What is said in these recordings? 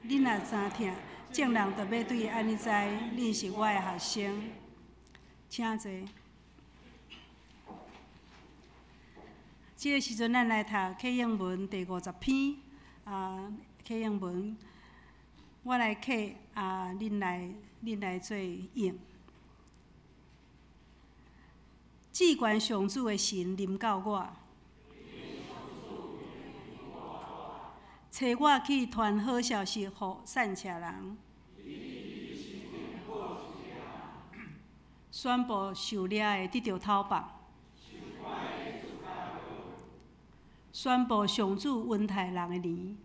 恁若知疼，眾人就欲對按呢知，恁是我的學生。請坐。這个時陣，咱來讀啟應文第50篇啊，啟應文，我來啟啊，恁來做應。至懸上主的神臨到我，差我去傳好消息予散赤人，宣布受掠的得著討放，宣布上主恩待人的年，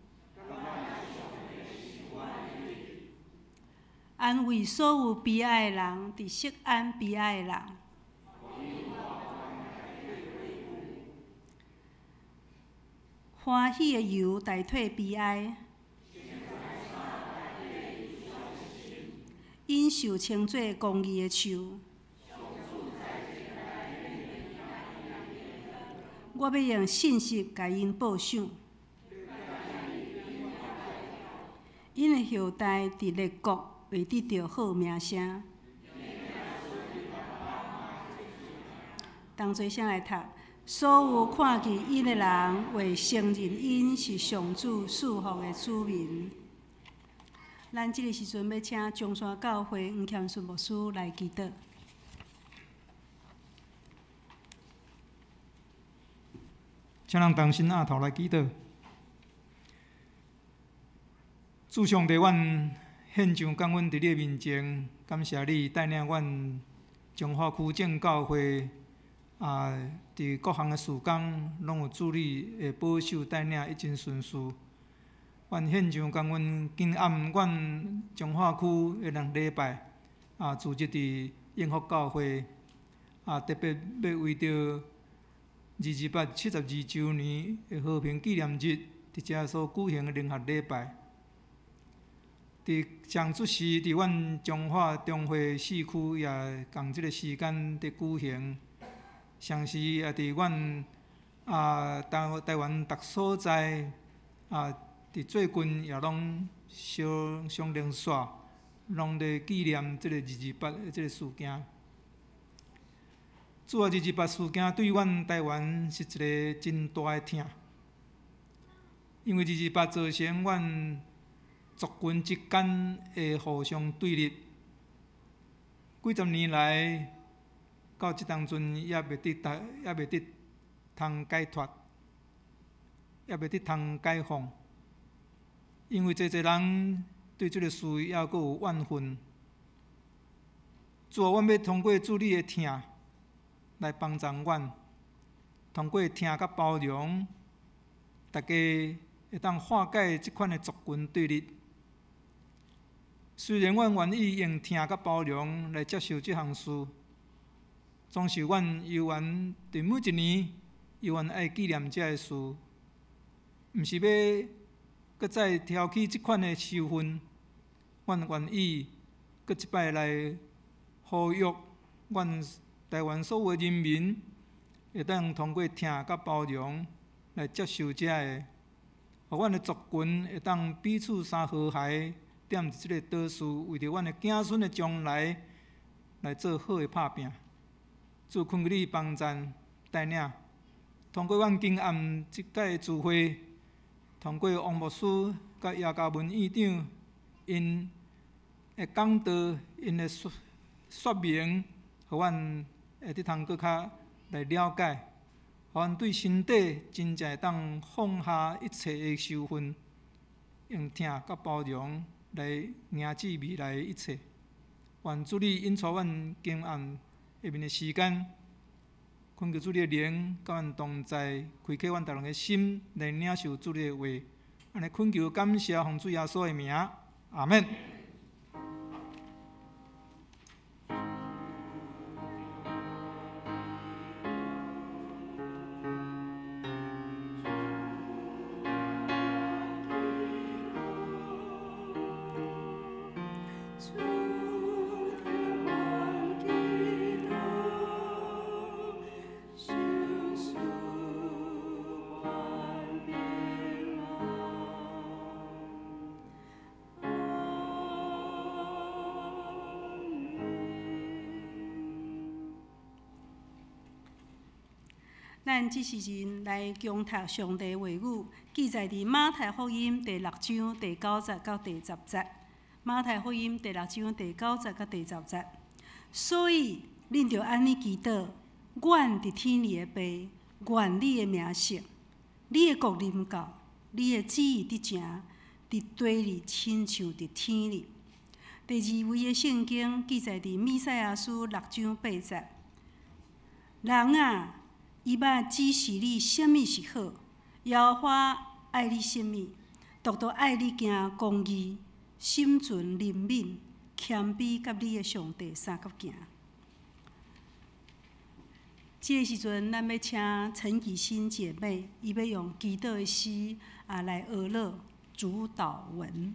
安慰所有悲哀的人，佇錫安悲哀的人。歡喜的油代替悲哀，𪜶受稱做公義的樹。我欲用信實共𪜶報賞，𪜶的後代佇列國會得著好名聲。同齊聲來讀。所有看見𪜶的人，會承認𪜶是上主賜福的子民。咱這个時陣欲請中山教會黃謙順牧師來祈禱。請咱同心徛頭來祈禱。主上帝，阮獻上感恩佇你的面前，感謝你帶領阮彰化區正教會啊，佇各項的事工，攏有主你的保守帶領，一真順遂。阮獻上感恩，今暗阮彰化區的兩禮拜啊，組織佇應福教會啊，特別欲為著22872週年的和平紀念日，佇遮所舉行的聯合禮拜。佇上出時，佇阮彰化中會四區也仝這个時間佇舉行。同時也佇阮啊台灣逐所在啊，佇最近也攏相相連續，攏咧紀念這个二二八的這个事件。主啊，二二八事件對阮台灣是一個真大的疼，因為二二八造成阮族群之間的互相對立，幾十年來到這當陣猶未得通解脫，猶未得通解放，因為濟濟人對這个事猶閣有怨恨。主啊，阮欲通過主你的疼來幫助阮，通過疼佮包容，大家會當化解這款的族群對立。雖然阮願意用疼佮包容來接受這項事，總是阮猶原佇每一年猶原愛紀念這个事，毋是欲閣再挑起這款的仇恨。阮願意閣一擺來呼籲阮台灣所有的人民，會當通過疼佮包容來接受這个，予阮的族群會當彼此相和諧，踮佇這个島嶼，為著阮的子孫的將來來做好的拍拚。主懇求你幫贊帶領，通過阮今暗這屆聚會，通過王牧師佮葉嘉文院長𪜶的講道，𪜶的說明，予阮會得通閣較來了解，予阮對心底真正會當放下一切的仇恨，用疼佮包容來迎接未來的一切。願主你引帶阮今暗下面的時間，懇求主你的靈佮阮同在，開啟阮逐人的心來領受主你的話。按呢懇求感謝奉主耶穌的名，阿們。主聽阮祈禱，賞賜阮平安。咱這時陣來恭讀上帝話語，記載佇馬太福音第六章第九節到第十節。馬太福音第六章第九節到第十節。所以，恁著按呢祈禱：阮佇天裡的父，願你的名聖，你的國臨到，你的旨意得成，佇地裡親像佇天裡。第二位的聖經記載佇彌賽亞書六章八節。人啊，伊捌指示你啥物是好，耶和華愛你啥物，獨獨愛你行公義，心存憐憫，謙卑佮你的上帝相佮行。這个時陣，咱欲請陳綺馨姐妹，伊欲用祈禱的詩啊來學樂主禱文。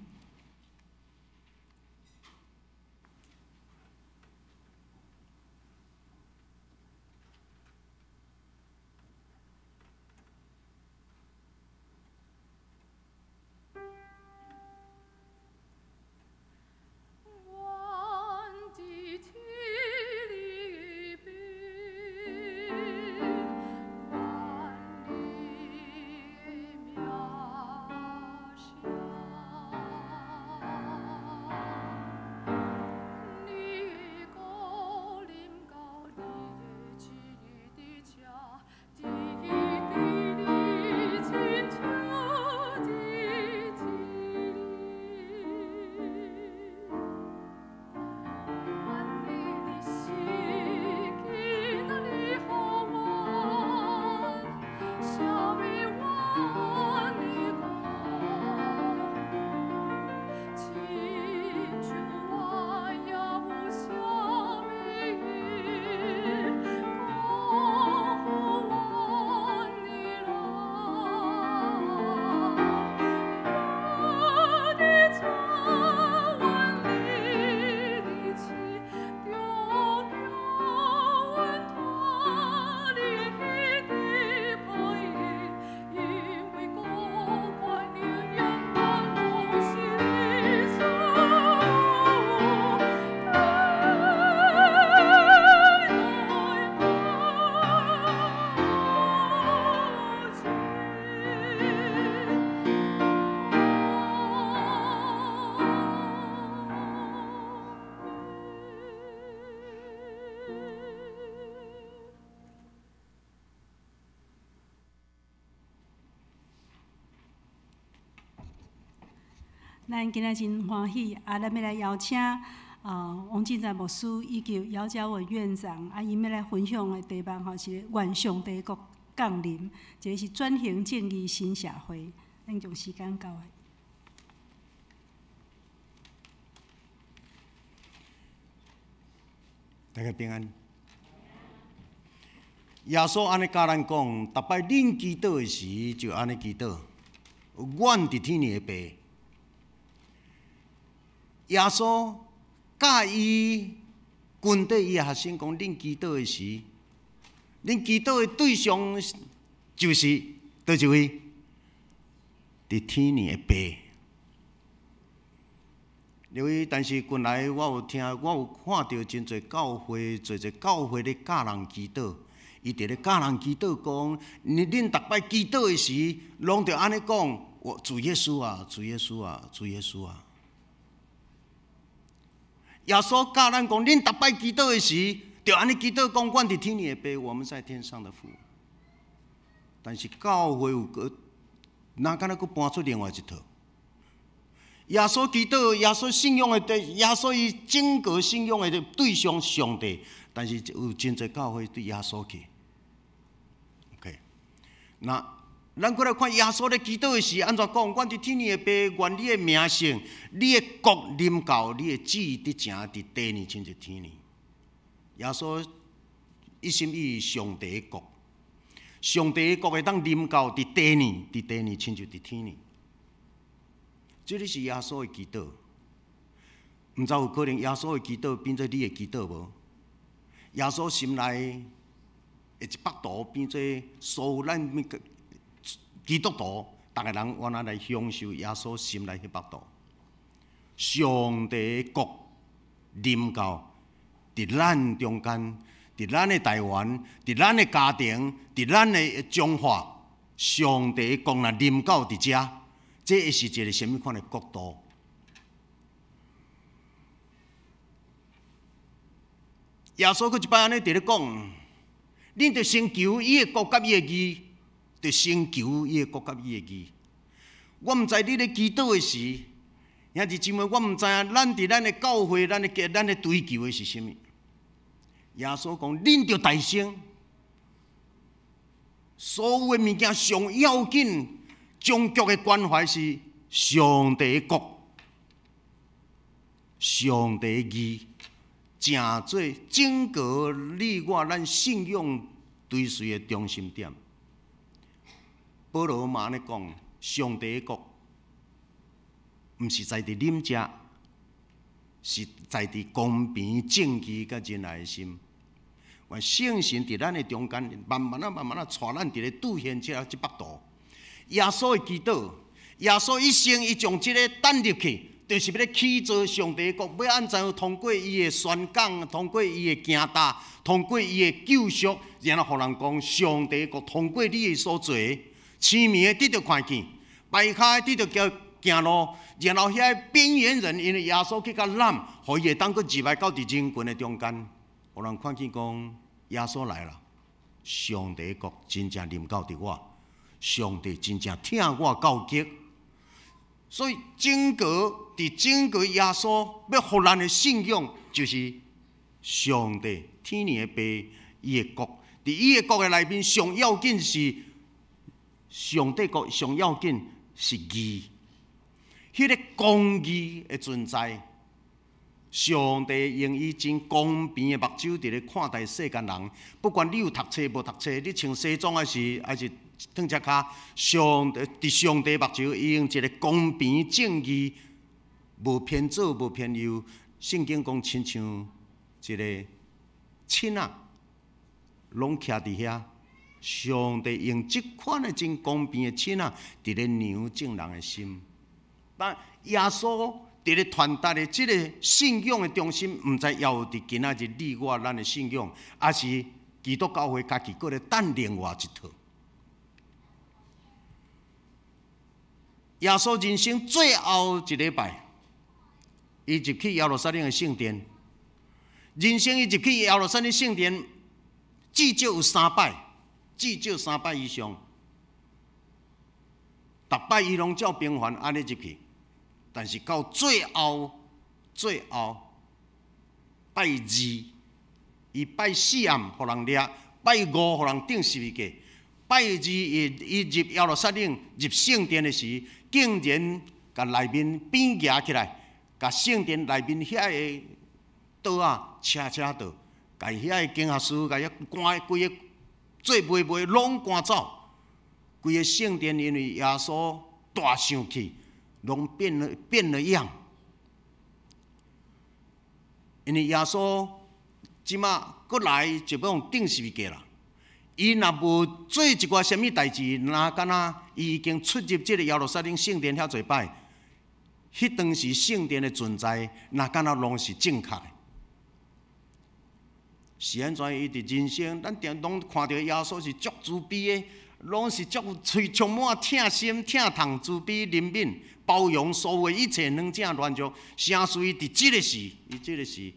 咱今仔真歡喜，啊，咱欲來邀請王進才牧師以及姚嘉文院長，啊，𪜶欲來分享的題目吼是願上帝國降臨，這個是轉型正義新社會。咱將時間交予。大家平安。耶穌按呢教咱講，逐擺恁祈禱的時，就按呢祈禱。阮佇天裡的父。耶穌教伊軍隊伊的學生講：恁祈禱的時，恁祈禱的對象就是佗一位？佇天裡的父。因為，但是近來我有聽，我有看著真濟教會，濟濟教會咧教人祈禱，伊佇咧教人祈禱講，恁逐擺祈禱的時，攏著按呢講：我主耶穌啊，主耶穌啊，主耶穌啊。耶穌教咱講，恁逐擺祈禱的時，著按呢祈禱講，阮佇天裡的父，我們在天上的父。但是教會有閣，若敢若閣搬出另外一套。耶穌祈禱，耶穌信仰的對，耶穌伊整個信仰的對象上帝，但是有真濟教會對耶穌去。OK，那咱閣來看耶穌咧祈禱的時，按怎講？阮佇天裡的父，願你的名聖，你的國臨到，你的旨意得成佇地裡，親像天裡。耶穌一心意上帝的國，上帝的國會當臨到佇地裡，佇地裡親像佇天裡。這個是耶穌的祈禱，毋知有可能耶穌的祈禱變做你的祈禱無？耶穌心內的一幅圖變做所有咱基督徒，逐个人原來來享受耶穌心內彼幅圖。上帝的國臨到佇咱中間，佇咱的台灣，佇咱的家庭，佇咱的彰化，上帝的國若臨到佇遮，這會是一個啥物款的國度？耶穌閣一擺按呢佇咧講，恁著先求伊的國佮伊的義，著先求伊的國佮伊的義。我毋知你咧祈禱的時，兄弟姊妹，我毋知影咱佇咱的教會，咱咧追求的是啥物。耶穌講，恁著大聲，所有的物件上要緊、終極的關懷是上帝的國、上帝的義。成做整個你我咱信仰追隨的中心點。保羅嘛按呢講，上帝的國毋是在佇啉食，是在佇公平正義佮仁愛的心。願聖神佇咱的中間，慢慢仔、慢慢仔，帶咱佇咧兌現這幅圖。耶穌的祈禱，耶穌一生伊將這个擲入去。就是欲咧起造上帝的國，欲按怎樣通過伊的宣講，通過伊的行踏，通過伊的救贖，然後予人講上帝的國通過你的所做，痴迷的得著看見，跛跤的得著行路，然後遐个邊緣人因為耶穌去共攬，予伊會當閣入來到佇人群的中間，予人看見講耶穌來啦，上帝的國真正臨到佇我，上帝真正疼我到極。所以整個佇整個耶穌欲予咱的信仰，就是上帝天父的爸，伊的國。佇伊的國的內面，上要緊是上帝國，上要緊是義。彼个公義的存在，上帝用伊真公平的目睭佇咧看待世間人，不管你有讀冊無讀冊，你穿西裝還是褪隻跤，上帝佇上帝目睭，伊用一个公平正義，無偏左無偏右。聖經講親像一个尺仔，攏徛佇遐。上帝用這款的真公平的尺仔，佇咧量眾人的心。但耶穌佇咧傳達的這个信仰的中心，毋知猶有佇今仔日你我咱的信仰，抑是基督教會家己閣咧等另外一套。耶穌人生最後一禮拜，伊入去耶路撒冷的聖殿。人生伊入去耶路撒冷聖殿，至少有三擺，至少三擺以上。逐擺伊攏照平凡按呢入去，但是到最後，最後拜二，伊拜四暗予人掠，拜五予人釘十字架。拜二伊伊入耶路撒冷入聖殿的時，竟然共內面變蜈起來，共聖殿內面遐个桌仔車車倒，共遐个經學師共遐趕規个做買賣攏趕走。規个聖殿因為耶穌大生氣，攏變了變了樣。因為耶穌這馬閣來就欲予釘十字架啦。伊若無做一寡啥物代誌，若敢若伊已經出入這个耶路撒冷聖殿遐濟擺，彼當時聖殿的存在，若敢若攏是正確的。是按怎？伊佇人生，咱定攏看著耶穌是足慈悲的，攏是足喙充滿疼心、疼痛、慈悲、憐憫、包容所有一切軟正軟弱。啥事伊佇這个時，伊這个時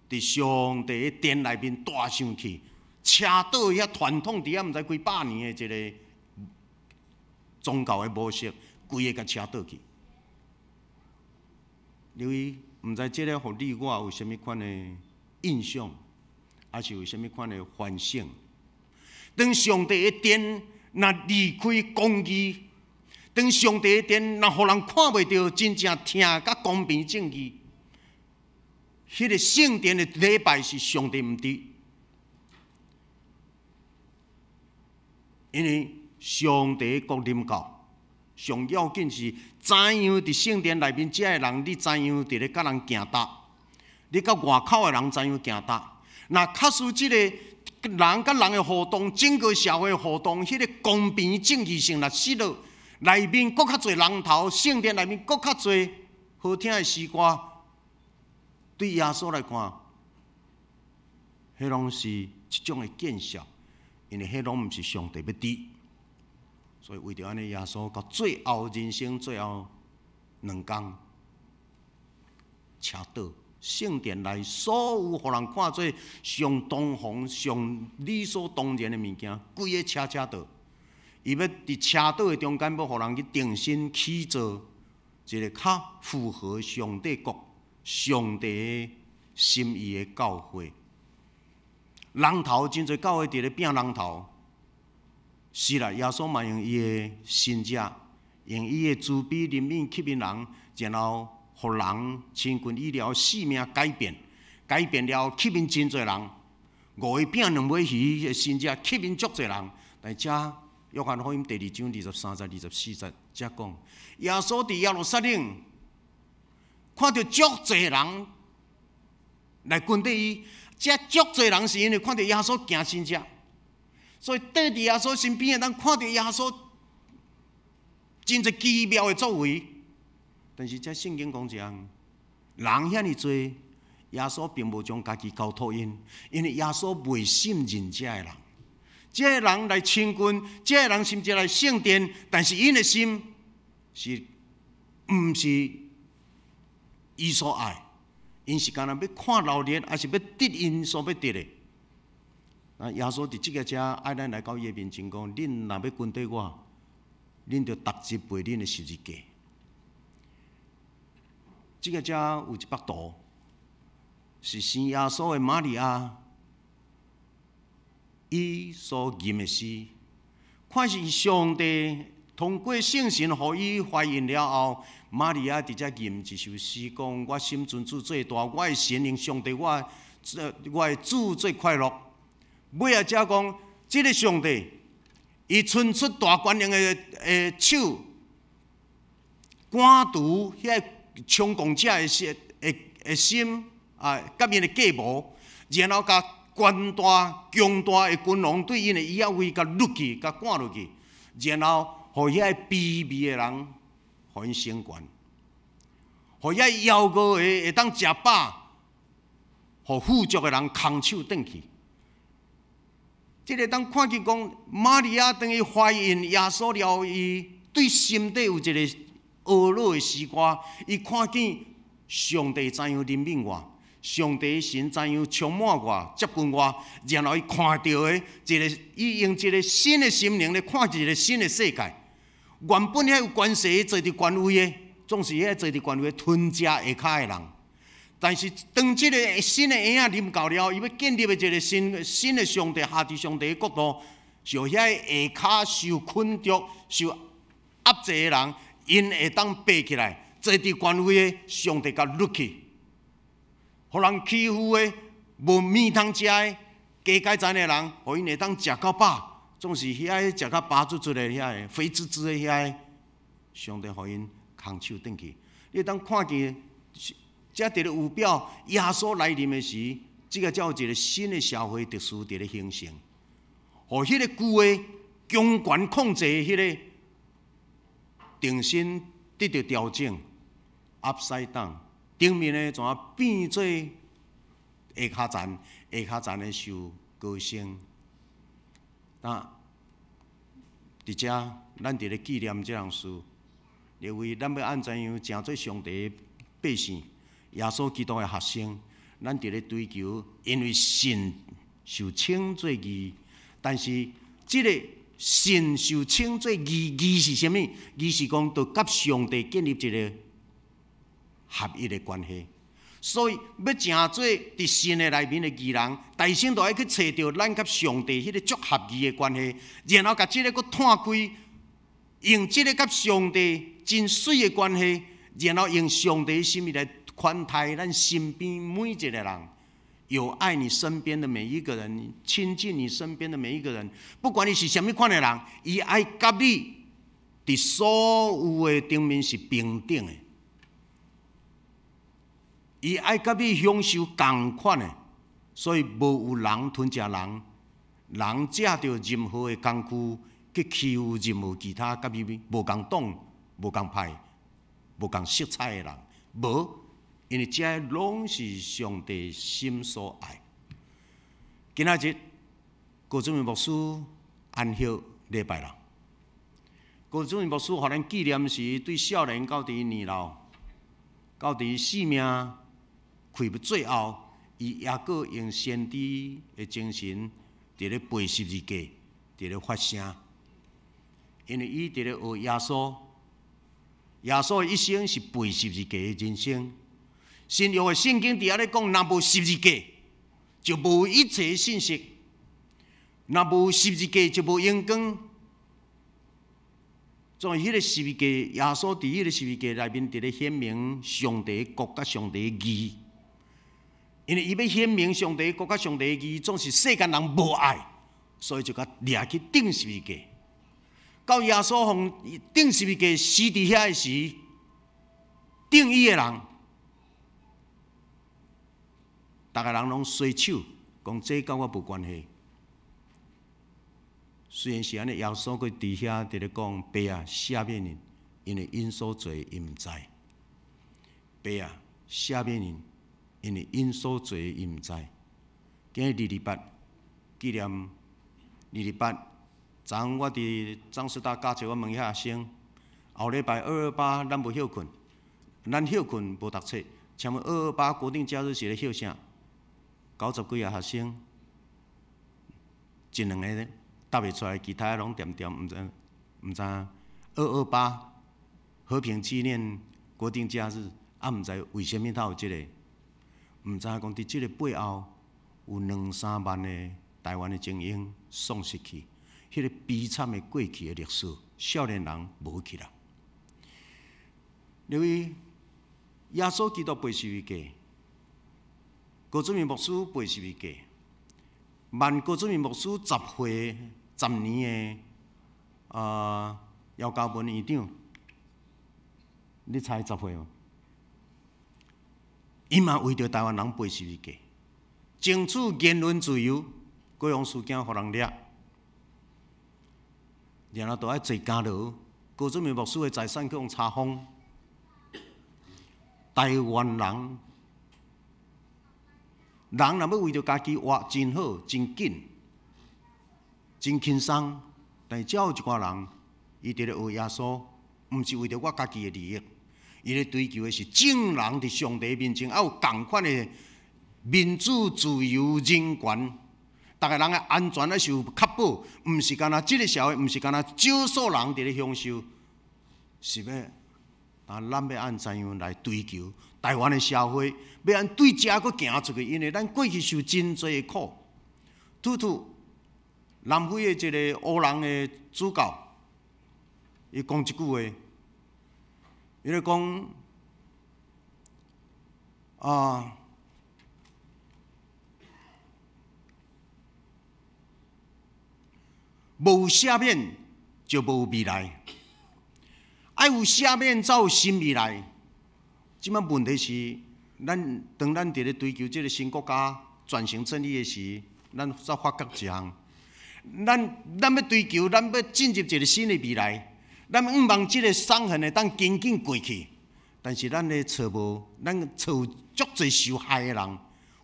佇上帝的殿內面大生氣。車倒遐傳統佇遐毋知幾百年的一个宗教的模式，規个共車倒去。留意，毋知這个予你我有啥物款的印象，抑是有啥物款的反省？當上帝的殿若離開公義，當上帝的殿若予人看袂著真正疼佮公平正義，彼个聖殿的禮拜是上帝毋佇。因為上帝國臨到，上要緊是怎樣佇聖殿內面遮的人，你怎樣佇咧佮人行搭？你佮外口的人怎樣行搭？若確實這個人佮人的互動，整個社會互動，彼個公平正義性若失落，內面閣較濟人頭，聖殿內面閣較濟好聽的詩歌，對耶穌來看，彼攏是一種的見笑，因為彼攏毋是上帝欲佇。所以為著按呢，耶穌到最後人生最後2工，車倒聖殿內所有予人看做上當紅、上理所當然的物件，規个車倒。伊欲佇車倒的中間，欲予人去重新起造一個較符合上帝國、上帝的心意的教會。人頭真濟教會佇咧拚人頭，是啦，耶穌嘛用伊的神跡，用伊的慈悲憐憫吸引人，然後予人親近伊了，性命改變，改變了吸引真濟人。五個餅兩尾魚的神跡吸引足濟人，但遮約翰福音第二章23節、24節遮講，耶穌佇耶路撒冷看著足濟人來跟綴伊。這足濟人是因為看著耶穌行神跡，所以綴佇耶穌身邊的人看著耶穌真濟奇妙的作為。但是這聖經講這樣，人遐爾濟，耶穌並無將家己交託𪜶，因為耶穌袂信任這个人。這个人來親近，這个人甚至來聖殿，但是𪜶的心是毋是伊所愛？𪜶是干焦欲看鬧熱，抑是欲得𪜶所欲得的？啊！耶穌佇這个遮愛咱來到伊的面前講：恁若欲跟綴我，恁著逐日背恁的十字架。這个遮有一幅圖，是生耶穌的瑪利亞，伊所吟的詩，看是上帝通過聖神予伊懷孕了後，瑪利亞佇遮吟一首詩，講：我心尊主做大，我的神用上帝，我的主做快樂。尾仔遮講，這个上帝，伊伸出大權能的手，趕除遐衝狂者的心啊，佮𪜶的計謀，然後共權大強大的君王對𪜶的椅仔位共掠去，共趕落去，然後予遐卑微的人，予𪜶升懸，予遐枵餓的會當食飽，予富足的人空手轉去。這个當看見講，瑪利亞當伊懷孕耶穌了，伊對心底有一個懊惱的詩歌。伊看見上帝怎樣憐憫我，上帝神怎樣充滿我、接近我，然後伊看著的一個，伊用一個新的心靈來看一個新的世界。原本遐有權勢坐佇權位的，總是遐坐佇權位吞食下跤的人。但是當這个新的嬰仔臨到了，伊欲建立的一個新新的上帝下佇上帝的國度，就遐下跤受捆束、受壓制的人，𪜶會當爬起來，坐佇權位的上帝共掠去，予人欺負的、無物通食的、低階層的人，予𪜶會當食到飽，總是遐个食甲飽足足的遐个肥滋滋的遐个，上帝予𪜶空手轉去。你會當看見。這佇咧預表耶穌來臨的時，這个才有一个新的社會秩序佇咧形成，予彼个舊的強權控制彼个重新得著調整，upside down，頂面的怎變做下跤層，下跤層的受高升。那佇遮，咱佇咧紀念這項事，認為咱欲按怎樣成做上帝的百姓？耶穌基督的學生，咱佇咧追求，因為信受稱做義，但是這个信受稱做義，義是啥物？義是講，著佮上帝建立一个合一的關係。所以欲成做佇神的內面的義人，大先著愛去揣著咱佮上帝彼个足合義的關係，然後共這个閣湠開，用這个佮上帝真媠的關係，然後用上帝的心意來寬待咱身邊每一个人，友愛你身邊的每一個人，親近你身邊的每一個人，不管你是啥物款的人，伊愛佮你佇所有的頂面是平等的，伊愛佮你享受仝款的，所以無有人吞食人，人藉著任何的工具去欺負任何其他佮伊無仝黨、無仝派、無仝色彩的人，無。因為這攏是上帝心所愛。今仔日高主任牧師安息禮拜六。高主任牧師予咱紀念時，對少年到佇年老，到佇生命快欲最後，伊猶閣用先知的精神，佇咧背十字架，佇咧發聲。因為伊佇咧學耶穌，耶穌的一生是背十字架的人生。新約的聖經佇遐咧講，若無十字架，就無一切信息；若無十字架，就無榮光。所以，彼個十字架，耶穌佇彼個十字架內面，佇咧顯明上帝國佮上帝義。因為伊欲顯明上帝國佮上帝義，總是世間人無愛，所以就共掠去釘十字架。到耶穌予釘十字架死佇遐的時，釘伊的人，逐个人攏洗手，講這佮我無關係。雖然是按呢，耶穌閣佇遐佇咧講，爸啊，赦免𪜶，因為𪜶所做𪜶毋知。爸啊，赦免𪜶，因為𪜶所做𪜶毋知。今日二二八紀念二二八，昨昏我佇彰師大教冊，我問遐學生，後禮拜二二八咱無歇睏，咱歇睏無讀冊，請問二二八國定假日是咧歇啥？九十幾个學生，一兩个答袂出來，其他攏恬恬，毋知毋知。二二八和平紀念國定假日，啊，毋知為啥物頭有這個？毋知講佇這個背後有兩三萬個台灣的精英喪失去，彼個悲慘的過去的歷史，少年人無記啦。因為耶穌基督背十字架，高主任牧師背十字架，萬高主任牧師10歲10年的啊姚嘉文院長，你猜10歲無？伊嘛為著台灣人背十字架，爭取言論自由，高雄事件予人掠，然後就愛坐監牢。高主任牧師的財產去予查封。台灣人，人若欲為著家己活真好、真緊、真輕鬆，但是只有一寡人，伊佇咧學耶穌，毋是為著我家己的利益，伊咧追求的是眾人佇上帝面前，愛有仝款的民主、自由、人權，逐个人的安全愛受確保，毋是干焦這个社會，毋是干焦少數人佇咧享受，是欲。啊，咱欲按怎樣來追求台灣的社會？欲按對遮閣行出去，因為咱過去受真濟的苦。拄拄南非的一個黑人的主教，伊講一句話，伊咧講啊，無赦免就無未來。愛有赦免，才有新未來。這擺問題是，咱當咱佇咧追求這个新國家轉型正義的時，咱才發覺一項：咱欲追求，咱欲進入一个新的未來，咱向望這个傷痕會當緊緊過去。但是咱咧揣無，咱揣有足濟受害的人，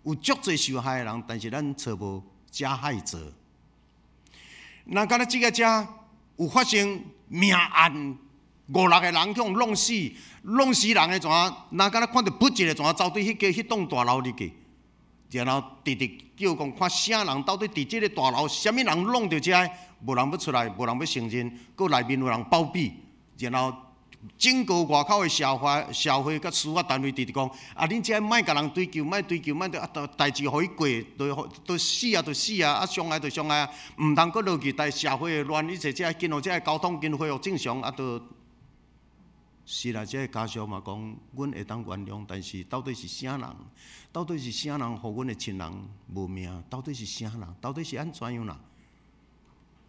有足濟受害的人，但是咱揣無加害者。若敢若這个遮有發生命案？五六个人去予弄死，弄死人的怎啊？若敢若看著噗一个怎啊走對彼个彼棟大樓入去，然後直直叫講看啥人到底佇這个大樓，啥物人弄著遮，無人欲出來，無人欲承認，閣內面有人包庇，然後整個外口的社會、社會佮司法單位直直講，啊，恁這莫共人追究，莫追究，莫啊，代誌予伊過，就都死啊，就死啊，啊，傷害就傷害啊，毋通閣落去，但社會會亂，一切這緊予這交通緊恢復正常，啊，就。是啦，這个家屬嘛講，阮會當原諒，但是到底是啥人？到底是啥人，予阮的親人無命？到底是啥人？到底是按怎樣啦？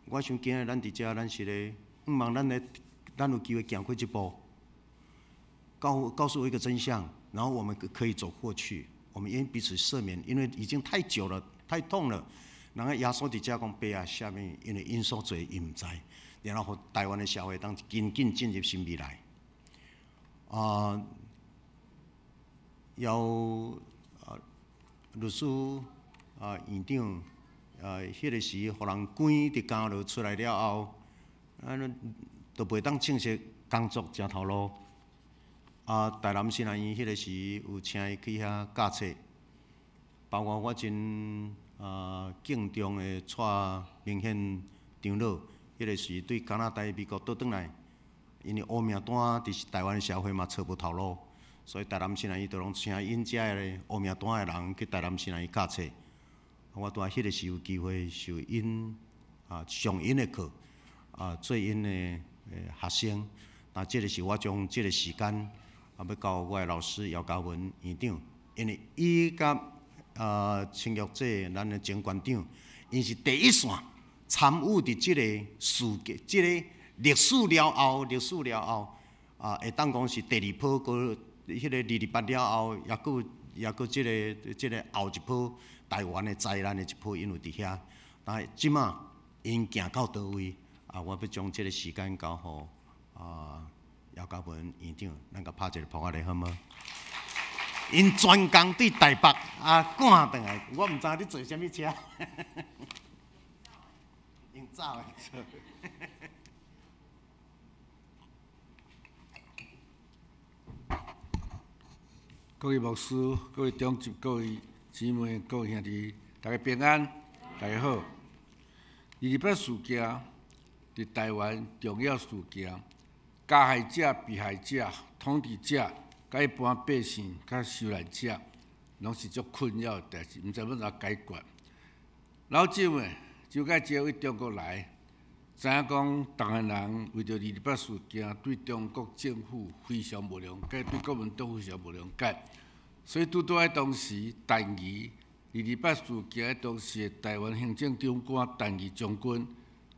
我想今日咱佇遮，咱是咧，向望咱的，咱有機會行過這步，告告訴我一個真相，然後我們可以走過去。我們願意彼此赦免，因為已經太久了，太痛了。人家耶穌佇遮講，爸啊，赦免，因為𪜶所做𪜶毋知，然後予台灣的社會當緊緊進入新未來。啊，有啊律師啊院長彼个時，予人關佇監牢出來了後，啊，都袂當正式工作食頭路。啊，台南神學院彼個時有請伊去遐教冊，包括我真敬重的蔡明憲長老，彼個時對加拿大、美國倒轉來，因為烏名單佇台灣社會嘛揣無頭路，所以台南神學院就攏請𪜶遮的烏名單的人去台南神學院教冊。我拄仔彼個時有機會受𪜶上𪜶的課，做𪜶的學生。那這個是我將這個時間欲交予我的老師姚嘉文院長，因為伊佮青玉這咱的前館長，𪜶是第一線參與佇這个事件、這个歷史了後，歷史了後會當講是第二波，閣彼个二二八了後，抑閣抑閣這个後一波台灣的災難的一波，𪜶有佇遐。但是這馬𪜶行到佗位，我欲將這个時間交予姚嘉文院長，咱共拍一个噗仔咧好無？𪜶專工對台北趕轉來，我毋知你坐啥物車，用走的。各位牧師、各位長執、各位姊妹、各位兄弟，大家平安，大家好。二二八事件佇台灣重要事件，加害者、被害者、統治者，佮一般百姓、佮受難者，攏是足困擾的代誌，毋知欲按怎解決。老蔣的蔣介石對中國來，知影講台灣人為著二二八事件對中國政府非常無諒解，對國民黨非常無諒解，所以拄拄仔當時，陳儀二二八事件當時的台灣行政長官陳儀將軍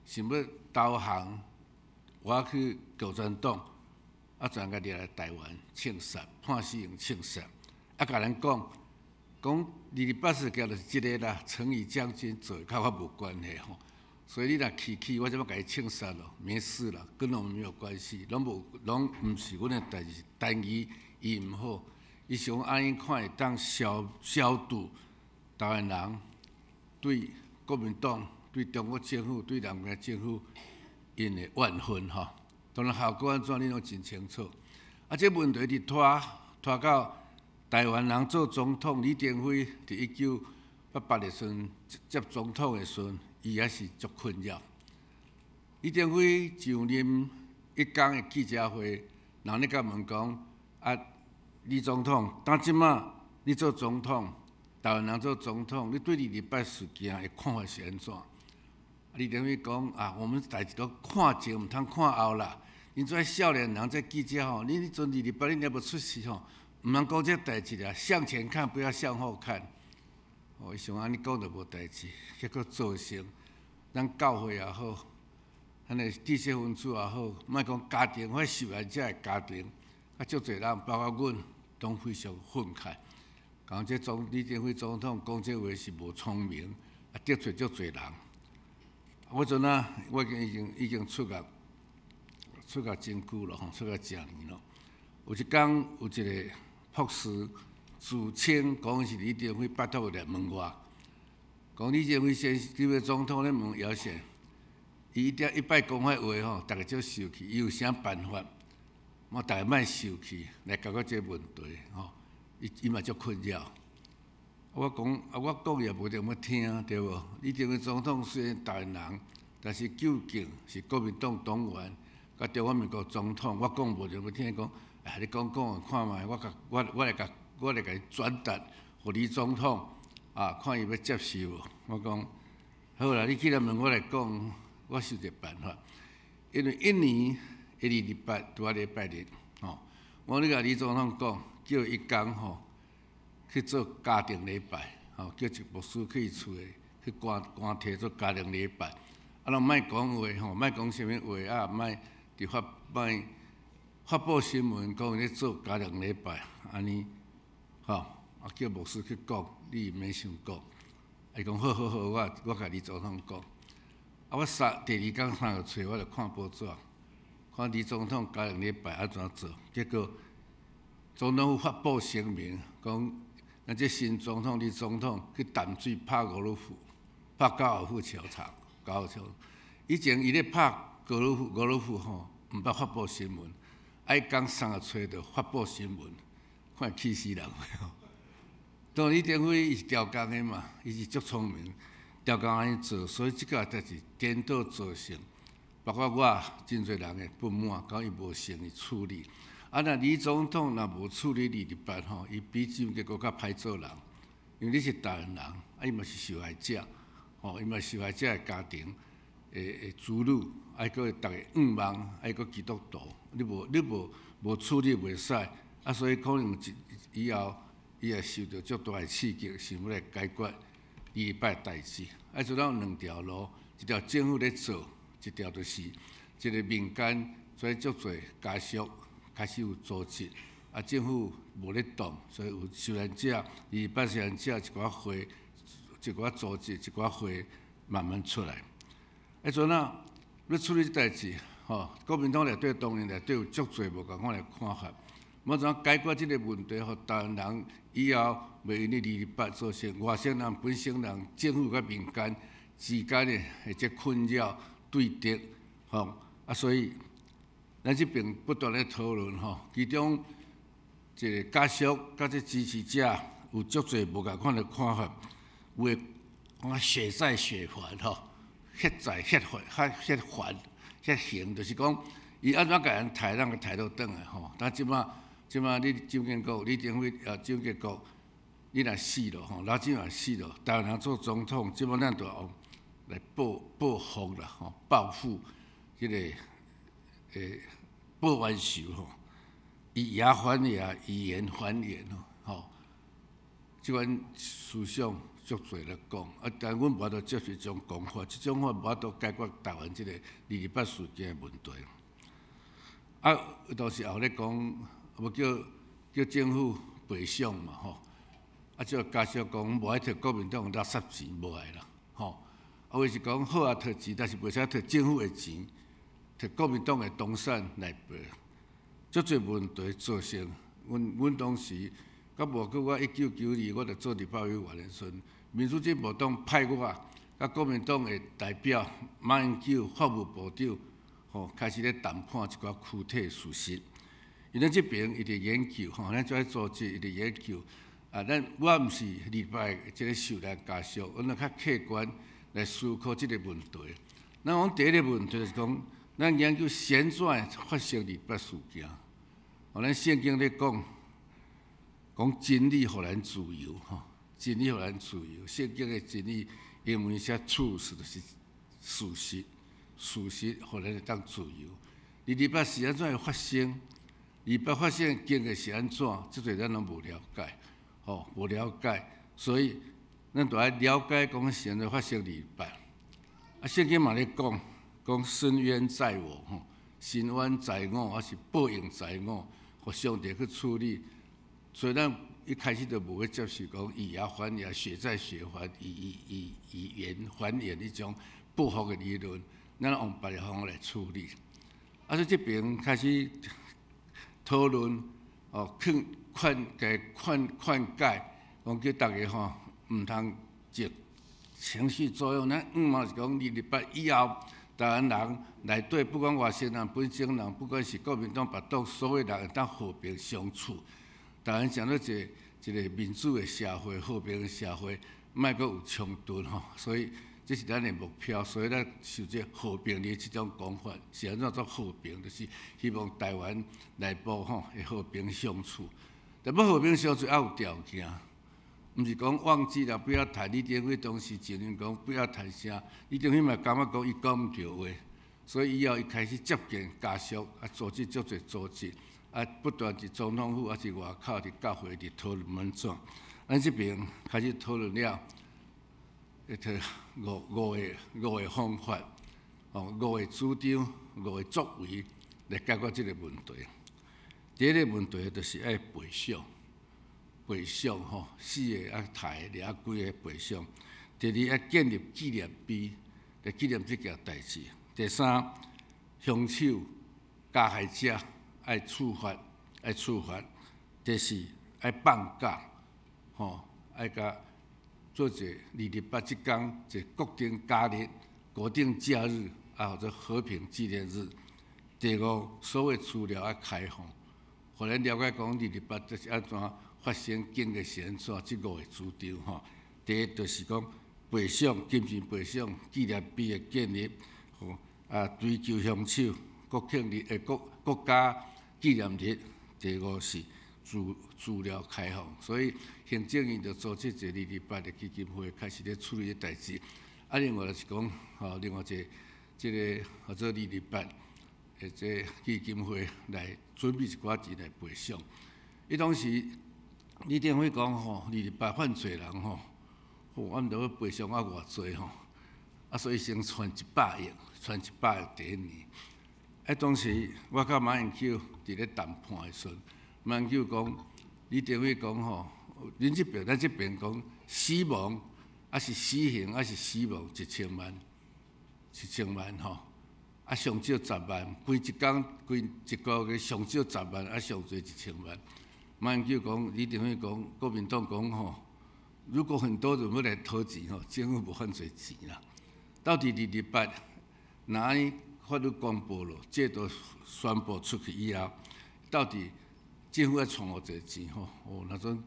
想欲投降，我去共產黨，全共掠來台灣槍殺，判死刑槍殺，共咱講，講二二八事件就是這个啦，陳儀將軍做的，佮我無關係吼。所以你若氣氣，我就欲共伊槍殺咯，沒事啦，跟我們沒有關係，攏無，攏毋是阮的代誌，陳儀伊毋好，伊想按呢看會當消消除台灣人對國民黨、對中國政府、對南京政府𪜶的怨恨吼。當然效果按怎，你攏真清楚。這問題一直拖拖到台灣人做總統李登輝佇1988的時陣接總統的時陣，伊猶是足困擾。李登輝上任一工的記者會，人咧共問講：李總統，當這馬你做總統，台灣人做總統，你對二二八事件的看法是按怎？李登輝講：我們代誌都看前，毋通看後啦。恁這少年人，這記者吼，恁彼陣二二八恁猶無出世吼，毋通講這代誌啦。向前看，不要向後看。哦，伊想按呢講就無代誌，結果造成咱教會也好，咱的知識分子也好，莫講家庭，或受害者的家庭，足濟人，包括阮，攏非常憤慨。講這總李登輝總統講這話是無聰明，得罪足濟人。我陣啊，我已經出獄真久了吼，出獄誠年咯。有一工有一個博士自稱講是李登輝拜託來問我，講李登輝先生這位總統咧問姚賢，伊一點一擺講彼話吼，逐家足生氣，伊有啥辦法？我逐家莫生氣來解決這個問題吼，伊嘛足困擾。我講我講也無一定欲聽，對無？李登輝總統雖然台灣人，但是究竟是國民黨黨員，佮中華民國總統，我講無一定欲聽，講你講講看覓，我共我我來共我來共伊轉達予李總統，看伊欲接受無？我講好啦，你既然問我來講，我想一個辦法，因為一年的二二八拄仔禮拜日，吼，我咧共李總統講，叫伊工吼去做家庭禮拜，吼，叫一個牧師去伊厝的去關關提做家庭禮拜，攏莫講話吼，莫講啥物話啊，莫佇發莫發布新聞講伊咧做家庭禮拜，按呢，吼，叫牧師去講，你毋免想講。伊講好好好，我共李總統講。我三第二工三個揣，我就看報紙，看李總統家庭禮拜按怎做，結果總統府發布聲明，講咱這新總統李總統去淡水拍高爾夫。拍高爾夫球場，高爾夫球。以前伊咧拍高爾夫，高爾夫吼，毋捌發布新聞，愛講三個揣著發布新聞，看氣死人。當李登輝伊是調工的嘛，伊是足聰明，調工按呢做，所以這個代誌顛倒造成，包括我真濟人的不滿，講伊無誠意處理。啊，若李總統若無處理228吼，伊比蔣經國較歹做人，因為你是台灣人，啊伊嘛是受害者，吼，伊嘛是受害者的家庭的子女，啊閣逐个向望，啊閣基督徒，你無處理袂使，啊所以可能以後伊也受著足大的刺激，想欲來解決228代誌。啊，所以咱有兩條路，一條政府咧做，一條就是這个民間，所以足濟家屬開始有組織，啊政府無咧動，所以有受難者、二二八受難者一寡會、一寡組織、一寡會慢慢出來。啊，陣啊，欲處理這代誌，吼，國民黨內底當然內底有足濟無仝款的看法。欲怎解決這个問題，予台灣人以後袂因為二二八造成外省人、本省人、政府佮民間之間的這困擾對立，吼啊，所以咱這邊不斷咧討論吼，其中一个家屬佮這支持者有足濟無仝款的看法，有的講血債血還吼，血債血還、血還、血還，就是講伊按怎共人刣，咱共刣倒轉來吼。但這擺這擺你蔣經國、李登輝啊，蔣經國，你若死了吼，老蔣若死了，台灣人做總統，這擺咱就用來報復啦吼，報復這个報冤仇吼，以牙還牙，以眼還眼吼，這款思想足濟咧講，啊，但阮無法度接受這種講法，這種法無法度解決台灣這个二二八事件的問題。啊，當時也有咧講，欲叫政府賠償嘛吼，啊，這個家屬講無愛提國民黨垃圾錢，無愛啦，吼。啊，有是講好啊，提錢，但是袂使提政府的錢，提國民黨的動產來賠。足濟問題造成，阮當時，閣無久我1992我就做立法委員的時陣，民主進步黨派我，佮國民黨的代表馬英九法務部長，吼，開始咧談判一寡具體事實。因咱這爿伊佇研究，吼，咱做組織伊佇研究。啊，咱我毋是二八這个受難家屬，阮著較客觀來思考這个問題。咱講第一个問題就是講，咱研究是按怎會發生二八事件。哦，咱聖經咧講，講真理予咱自由，吼，真理予咱自由。聖經的真理英文寫 truth 就是事實，事實予咱會當自由。二二八是按怎會發生？二八發生的經過是按怎？這個咱攏無了解，吼，無了解，所以咱就愛了解講是按怎發生二八。啊，聖經嘛咧講，講伸冤在我，吼，伸冤在我，抑是報應在我，予上帝去處理。所以咱一開始就無欲接受講以牙還牙、血債血還、以眼還眼彼種報復的理論，咱用別个方法來處理。啊，所以這爿開始討論，哦，勸勸解勸勸解，講叫逐家吼毋通藉情緒作用。咱向望是講二二八以後，台灣人內底不管外省人、本省人，不管是國民黨、別黨，所有人會當和平相處。台灣成做一個民主的社會、和平的社會，莫閣有衝突吼。所以這是咱的目標，所以咱受這和平的這種講法，是按怎做和平？就是希望台灣內部吼會和平相處。但欲和平相處，猶有條件，毋是講忘記了不要提李登輝當時前面講不要提啥，李登輝嘛感覺講伊講毋著話，所以以後伊開始接見家屬，啊，組織足濟組織，啊，不斷佇總統府，抑是外口佇教會佇討論按怎。咱這爿開始討論了，會提五個方法，哦，五個主張，五個作為來解決這個問題。第一個問題就是愛賠償，賠償吼，死的啊、刣的，掠幾个賠償。第二，愛建立紀念碑來紀念這件代誌。第三，兇手加害者愛處罰，愛處罰。第四，愛放假，吼，愛共做一个二二八這工，一個國定假日、國定假日，啊，號做和平紀念日。第五，所有資料愛開放，予咱了解講二二八這是按怎發生，經過是按怎，這五個主張吼。第一就是講賠償、金錢賠償、紀念碑的建立，吼啊，追究兇手、國慶日、國家紀念日。第五是資料開放，所以行政院就組織一個二二八的基金會，開始咧處理這代誌。啊，另外就是講，吼，另外一個這個號做二二八的這基金會來準備一寡錢來賠償。伊當時李登輝講吼，二二八犯罪人吼，吼，阮著欲賠償啊偌濟吼，啊，所以先存一百億，存一百億第一年。啊，當時我佮馬英九佇咧談判的時陣，馬英九講，李登輝講吼，恁這邊咱這邊講死亡，抑是死刑，抑是死亡一千萬，一千萬吼，啊上少十萬，規一工規一個月上少十萬，啊上濟一千萬。馬英九講，李登輝講，國民黨講吼，如果很多人欲來討錢吼，政府無遐濟錢啦。到底二二八，若按呢法律公布了，制度宣布出去以後，到底政府愛創偌濟錢吼？哦，若陣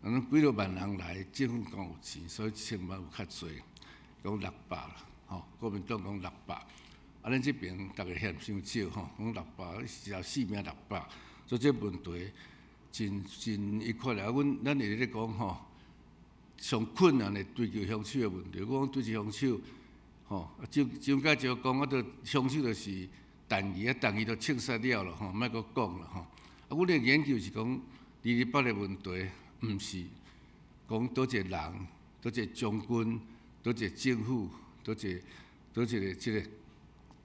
若陣幾落萬人來，政府講有錢，所以一千萬有較濟，講六百啦，吼，國民黨講六百，啊，咱這邊逐家嫌傷少吼，講六百，一條性命六百，所以這問題真真一塊來，阮咱會咧講吼，上困難的追究兇手的問題，我講追究兇手，吼，蔣介石講啊，著兇手就是陳儀，啊，陳儀都槍殺了咯，吼，莫閣講啦，吼。啊，阮的研究是講二二八的問題，毋是講佗一個人，佗一個將軍，佗一個政府，佗一個這個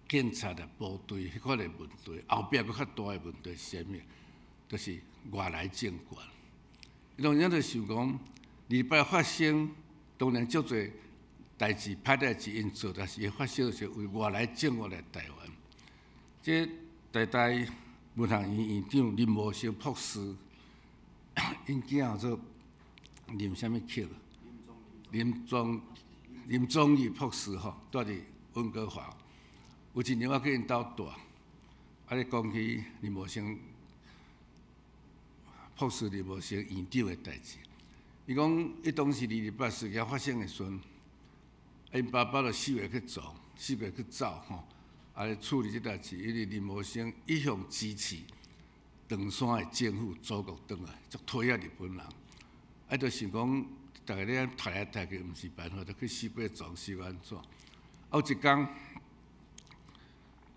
警察的部隊，彼款的問題，後壁閣較大的問題是啥物？就是外來政權。伊當時就想講，二二八發生，當然足濟代誌歹代誌𪜶做，但是伊發生是為外來政權來台灣。這台大文學院院長林茂生博士，𪜶囝號做林啥物克？林宗義博士吼，蹛佇溫哥華。有一年我去𪜶兜蹛，啊咧講起林茂生博士林茂生院長的代誌。伊講，伊當時二二八事件發生的時陣，𪜶爸爸就四月去做，四月去走吼，啊咧處理這代誌，因為林茂生一向支持長山的政府祖國轉來，足討厭日本人，啊，就想講，逐家咧刣來刣去，毋是辦法，就去四界撞，是按怎？啊，有一工，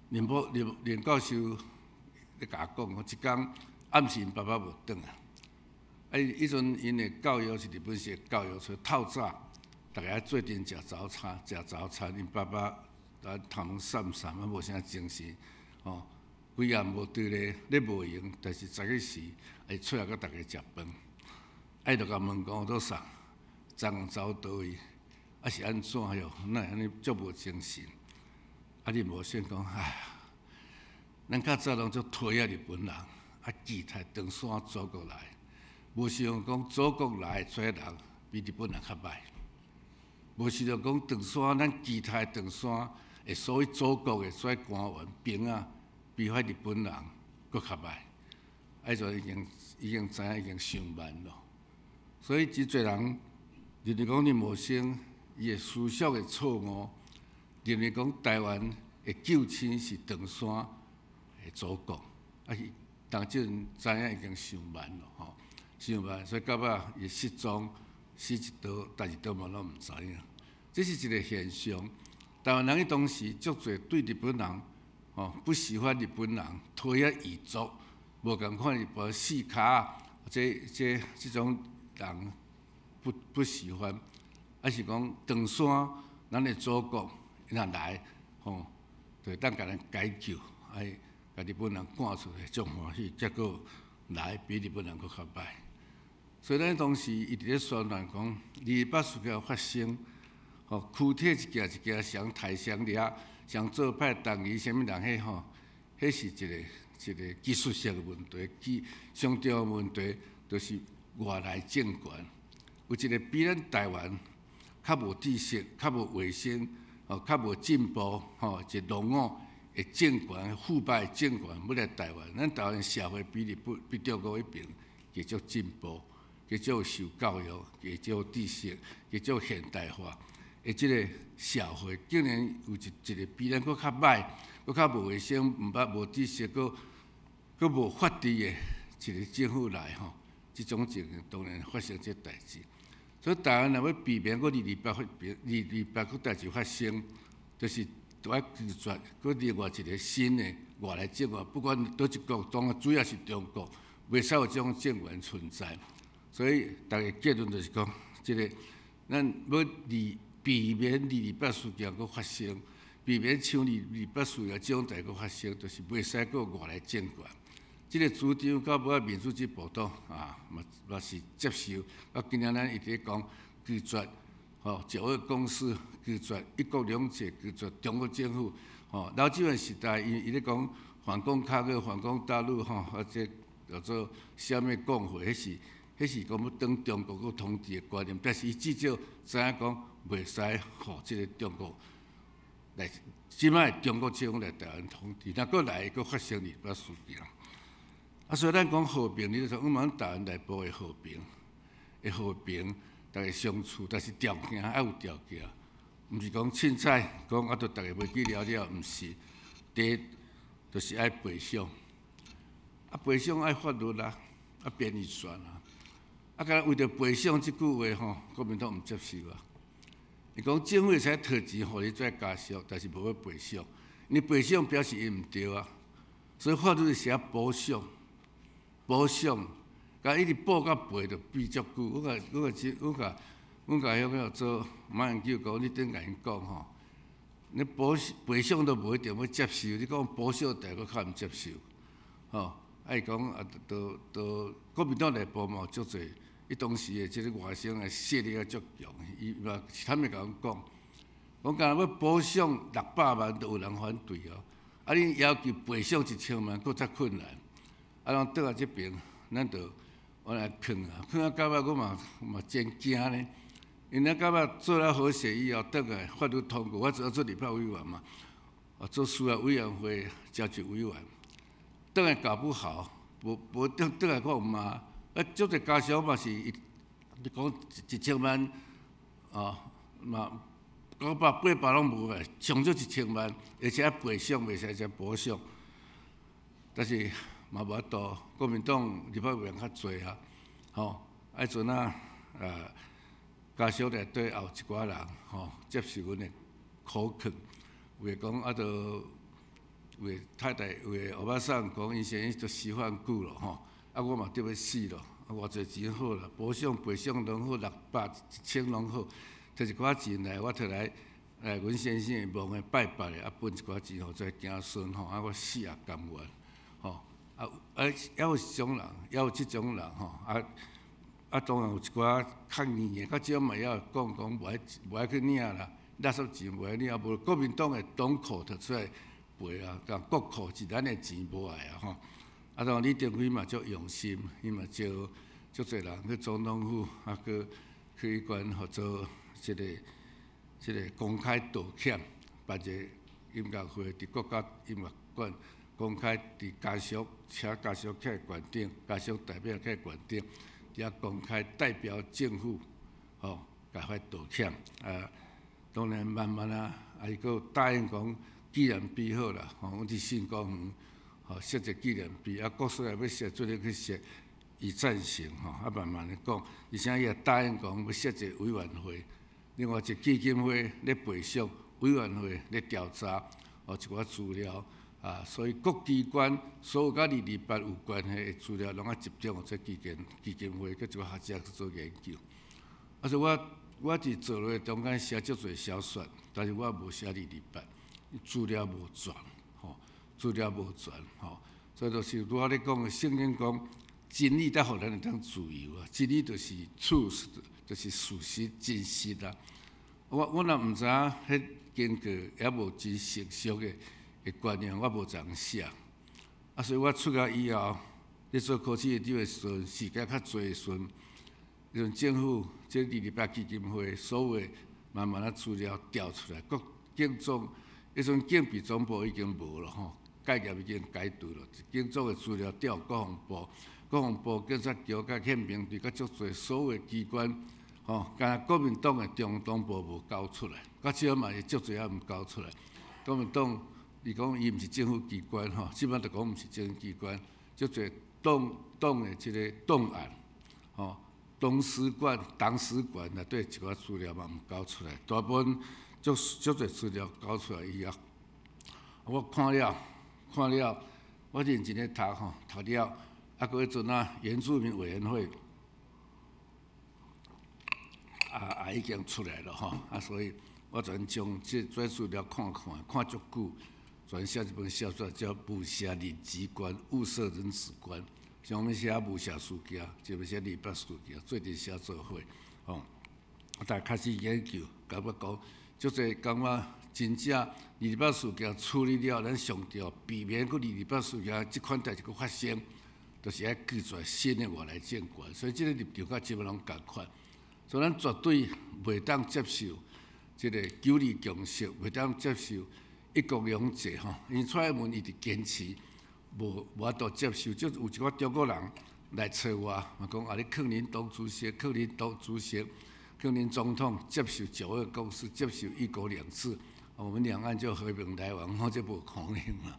林博林林教授咧共我講，講一工暗時𪜶爸爸無轉來，啊，彼陣𪜶的教育是日本式的教育，所以透早，逐家做陣食早餐，食早餐，𪜶爸爸啊頭毛散散，啊無啥精神，吼，規暗無佇咧咧無閒，但是早起時會出來佮逐家食飯，啊，伊就共問講多啥，昨昏走佗位，啊是按怎喲？哪會按呢足無精神？啊，林茂生講，唉，咱較早攏足討厭日本人，啊，期待長山祖國來，無想講祖國來的這人比日本人較歹，無想著講長山咱期待長山的所謂祖國的這官員兵仔，比彼日本人閣較歹，啊，彼陣已經知影已經傷慢咯。所以真濟人認為講林茂生伊的思想的錯誤，認為講台灣的救星是長山的祖國，啊，伊當陣知影已經傷慢咯，吼，傷慢，所以到尾伊失蹤，死佇佗，代誌佗嘛攏毋知影。這是一個現象。台灣人伊當時足濟對日本人，吼，不喜歡日本人，討厭異族，無仝款日本四跤，這種人不喜歡，抑是講長山咱的祖國若來，吼，就會當共咱解救，愛共日本人趕出去，足歡喜，結果來比日本人閣較歹。所以咱當時伊佇咧宣傳講，二二八事件發生，吼，軀體一件一件誰刣誰掠，誰做歹動議啥物人彼吼，彼是一個技術性的問題，其上重要的問題就是外來政權，有一個比咱台灣較無知識、較無衛生、吼較無進步、吼一個落伍的政權、腐敗的政權欲來台灣。咱台灣社會比日本、比中國彼爿加足進步，加足受教育，加足知識，加足現代化的這個社會，竟然有一個比咱閣較歹、閣較無衛生、毋捌無知識、閣無法治的一個政府來吼，這種情形當然發生這代誌。所以台灣若欲避免閣二二八發二二八閣代誌發生，就是著愛拒絕閣另外一個新的外來政權，不管佗一國，當然主要是中國，袂使有這種政權存在。所以逐个結論就是講，這個咱欲二避免二二八事件閣發生，避免像二二八事件這種代閣發生，就是袂使閣外來政權。這個主張到尾仔民主進步黨啊，嘛嘛是接受。啊，今仔咱一直講拒絕吼九二共識，拒絕一國兩制，拒絕中國政府。吼，老蔣的時代，伊伊咧講反共抗俄、反攻大陸，吼，啊，這叫做啥物共會，彼是講欲當中國閣統治的觀念，但是伊至少知影講袂使予這個中國來，這擺中國政府來台灣統治，若閣來閣發生二八事件。啊，所以咱講和平，你就說阮們台灣內部的和平，會和平，逐家相處，但是條件愛有條件，毋是講凊彩講啊，著逐家袂記了了，毋是。第一就是愛賠償，啊賠償愛法律啊，啊編預算啊，啊，敢若為著賠償這句話吼，國民黨毋接受啊。伊講政府會使提錢予你做家屬，但是無欲賠償，你賠償表示伊毋對啊，所以法律是寫補償。補償，共一直補佮賠就比足久。我共我共我共阮共彼個做馬英九講，你頂共𪜶講吼，你補賠償都無一定欲接受，你講補償代閣較毋接受，吼。啊伊講啊，都都國民黨內部嘛有足濟，伊當時的這個外省的勢力也足強，伊嘛坦白共阮講，講敢若欲補償600萬都有人反對哦，啊你要求賠償1000萬，閣較困難。啊，攏倒來這爿，咱就我來囥啊，囥啊到尾我嘛嘛真驚呢。因為到尾做了好勢以後，轉來法律通過，我做做立法委員嘛，啊做司法委員會召集委員，轉來搞不好，無無轉轉來我有罵，啊，足濟家屬嘛是伊講1000萬，啊嘛900 800攏無啊，上少一千萬，而且愛賠償，袂使只補償，但是嘛無法度，國民黨立法委員較濟啊，吼，愛陣啊，家屬內底也有一寡人吼接受阮的苦勸，有的講啊，著有的太太，有的歐巴桑講，𪜶先生都死犯久咯，吼，啊我嘛著欲死咯，啊偌濟錢好啦，補償賠償攏好，600 1000攏好，摕一寡錢來，我摕來來阮先生的墓的拜拜的，啊分一寡錢予這子孫吼，啊我死也甘願，吼。啊啊，猶有這種人，猶有這種人吼，啊啊，當然有一寡較硬的，較少嘛也會講講無愛無愛去領啦，垃圾錢無愛領，無國民黨的黨庫提出來賠啊，共國庫是咱的錢無愛啊吼。啊，當然李登輝嘛足用心，伊嘛招足濟人去總統府，啊，閣去彼關合做這個公開道歉，辦一個音樂會佇國家音樂館。公開佇家屬，請家屬起來館頂，家屬代表起來館頂，佇遐公開代表政府，吼，共發道歉。啊，當然慢慢啊，啊伊閣答應講紀念碑好啦，吼，阮佇新光園，吼設一個紀念碑，啊，國稅也欲設，做伙去設，伊贊成，吼，啊慢慢的講，而且伊也答應講欲設一個委員會，另外一個基金會咧賠償，委員會咧調查，哦，一寡資料。啊，所以各機關所有佮二二八有關係的資料，攏愛集中予這基金會，佮一寡學者去做研究。啊，所以我我佇做落中間寫足濟小說，但是我無寫二二八，資料無全，吼，資料無全，吼，所以就是拄仔咧講的聖經講真理才予咱會當自由啊，真理就是 truth，就是事實真實啊。我若毋知影，彼經過猶無真成熟的觀念，我無怎寫。啊，所以我出來以後，咧做科試院長的時陣，時間較濟的時陣，彼陣政府這二二八基金會所有慢慢仔資料調出來，國警總彼陣警備總部已經無咯吼，戒嚴已經解除咯，警總的資料調國防部，國防部警察局佮憲兵隊佮足濟所有機關，吼，干焦國民黨的中黨部無交出來，較少嘛是足濟猶毋交出來。國民黨伊講伊毋是政府機關吼，這擺就講毋是政府機關，足濟黨黨的這个檔案，吼，黨史館、黨史館內底一寡資料嘛毋交出來，大部分足足濟資料交出來以後，我看了看了，我認真咧讀吼，讀了，啊，閣彼陣啊，原住民委員會也已經出來了吼，啊，所以我全將這這資料看看，看足久，全寫一本小說叫《霧社認知觀》，霧社認知觀。上面寫霧社事件，這邊寫二二八事件，做陣寫做伙，吼。我逐開始研究，感覺講，足濟感覺真正二二八事件處理了，咱上著避免閣二二八事件這款代誌閣發生，就是愛拒絕新的外來政權。所以這个立場佮這擺攏仝款，所以咱絕對袂當接受這个九二共識，袂當接受一國兩制吼。因為蔡英文一直堅持。無無法度接受，就有一寡中國人來揣我，嘛講啊，你勸恁黨主席，勸恁黨主席，勸恁總統接受九二共識，接受一國兩制，我們兩岸就和平來往，我這無可能啊！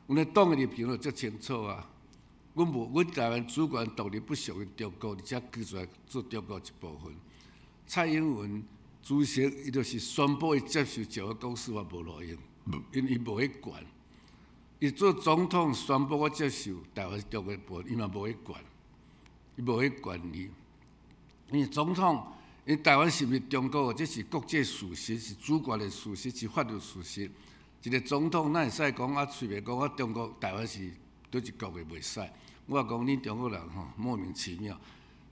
阮的黨的立場就足清楚啊，阮無，阮台灣主權獨立不屬於中國，而且拒絕做中國一部分。蔡英文主席伊就是宣布伊接受九二共識，嘛無路用，因為伊無彼權。伊做總統宣布我接受台灣是中國一部分，伊嘛無彼權，伊無彼權利。因為總統，因台灣是毋是中國？這是國際事實，是主權的事實，是法律事實。一個總統哪會使講啊？隨便講啊？中國台灣是佗一國的袂使。我講恁中國人吼，莫名其妙，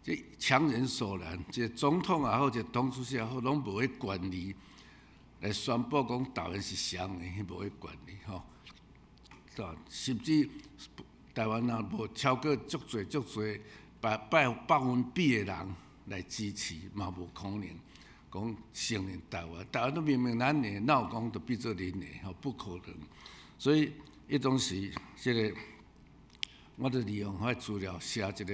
這強人所難。一個總統也好，一個黨主席也好，攏無彼權利來宣布講台灣是啥的，無彼權利吼。甚至台灣若無超過足濟足濟百百百分比的人來支持，嘛無可能講承認台灣。台灣都明明咱的，哪有講就變做恁的？吼，不可能。所以，彼當時這个，我就利用彼資料寫一个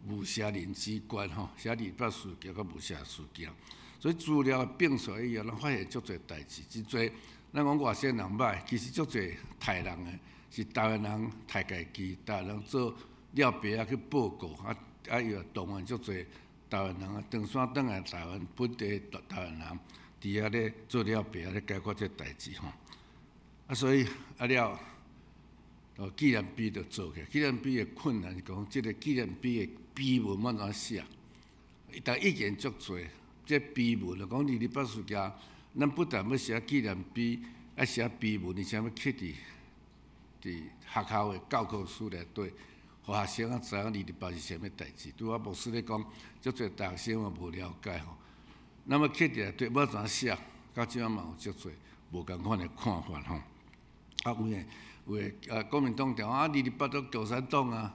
霧社認知觀吼，寫二二八事件佮霧社事件。所以資料變出來以後，咱發現足濟代誌，真濟。咱講外省人歹，其實足濟刣人的，是台灣人刣家己，台灣人做了白仔去報告，啊啊伊又動員足濟台灣人啊，唐山轉來台灣本地台灣人，佇遐咧做了白仔咧解決這代誌吼。啊，所以啊了，哦紀念碑就做起來，紀念碑的困難是講，這个紀念碑的碑文欲按怎寫？伊逐意見足濟，這碑文就講二二八事件。咱不但欲寫紀念碑，愛寫碑文，而且欲刻佇佇學校的教科書內底，予學生仔知影二二八是啥物代誌。拄仔牧師咧講，足濟大學生嘛無了解吼。那麼刻佇內底欲按怎寫，到這嘛有足濟無仝款的看法吼。啊，有的有的啊，國民黨講啊，二二八都共產黨啊，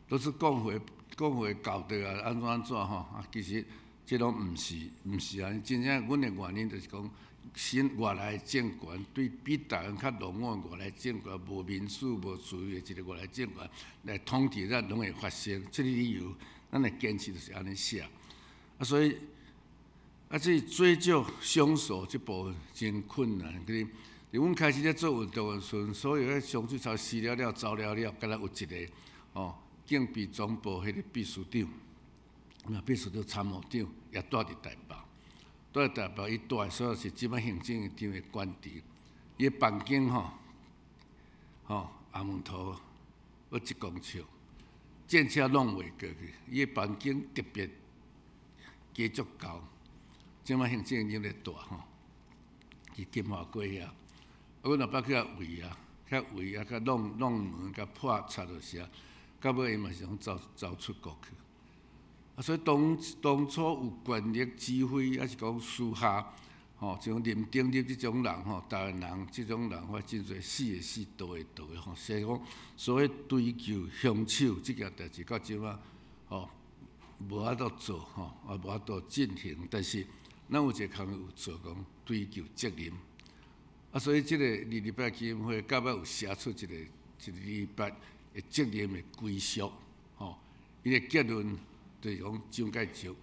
都是共匪共匪搞的啊，按怎按怎吼啊，其實。這攏毋是，毋是按呢，真正阮的原因就是講，新外來政權對比台灣較落伍外來政權，無民主、無自由的一个外來政權來統治咱，攏會發生。這个理由，咱的堅持就是按呢寫。啊，所以啊，這追究兇手這部分真困難。佇阮開始咧做運動的時陣，所有彼上水草死了了、走了了，敢若有一个吼，警備總部彼个秘書長。那秘書長參謀長也蹛佇台北，蹛佇台北，伊蹛的所在是這擺行政院長的官邸，伊的房間吼，吼阿門頭閣一公尺，戰車攏袂過去，伊的房間特別加足高，這擺行政院長咧蹛吼，佇金華街遐，啊，阮若捌去遐圍啊，遐圍啊，佮弄弄門，共破拆就是啊，到尾伊嘛是攏走走出國去。啊，所以當當初有權力指揮，抑是講私下，吼，像林鼎立這種人，吼，台灣人這種人，我真濟死的死，逃的逃的，吼，所以講，所謂追究兇手這件代誌，到這擺，吼，無法度做，吼，也無法度進行。但是，咱有一个工課有做講追究責任。啊，所以這個二二八基金會到尾有寫出一個二二八的責任的歸屬，吼，伊的結論就是講蔣介石，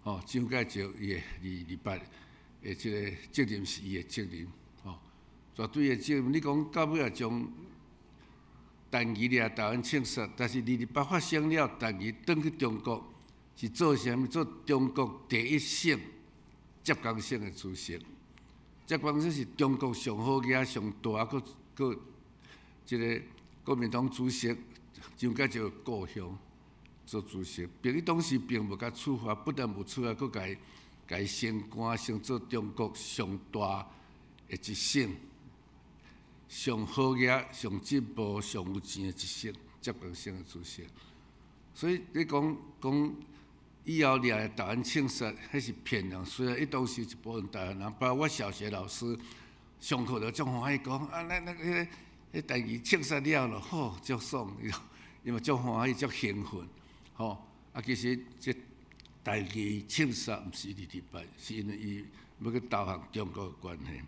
吼，蔣介石伊的二二八的這個責任是伊的責任，吼，絕對的責任。你講到尾啊，將陳儀掠台灣槍殺，但是二二八發生了，陳儀轉去中國是做啥物？做中國第一省浙江省的主席。浙江省是中國上好額、上大，閣閣這個國民黨主席蔣介石故鄉做主席，並伊當時並無共處罰，不但無處罰，閣共伊升官，升做中國上大的一省、上好額、上進步、上有錢的一省，浙江省的主席。所以你講講以後掠台灣槍殺，彼是騙人。雖然伊當時一部分台灣人，包括我小學老師上課就足歡喜講啊，咱那個彼陳儀槍殺了咯，吼，足爽，伊嘛足歡喜，足興奮，吼。啊，其實這陳儀槍殺毋是二二八，是因為伊欲去投降中國的關係。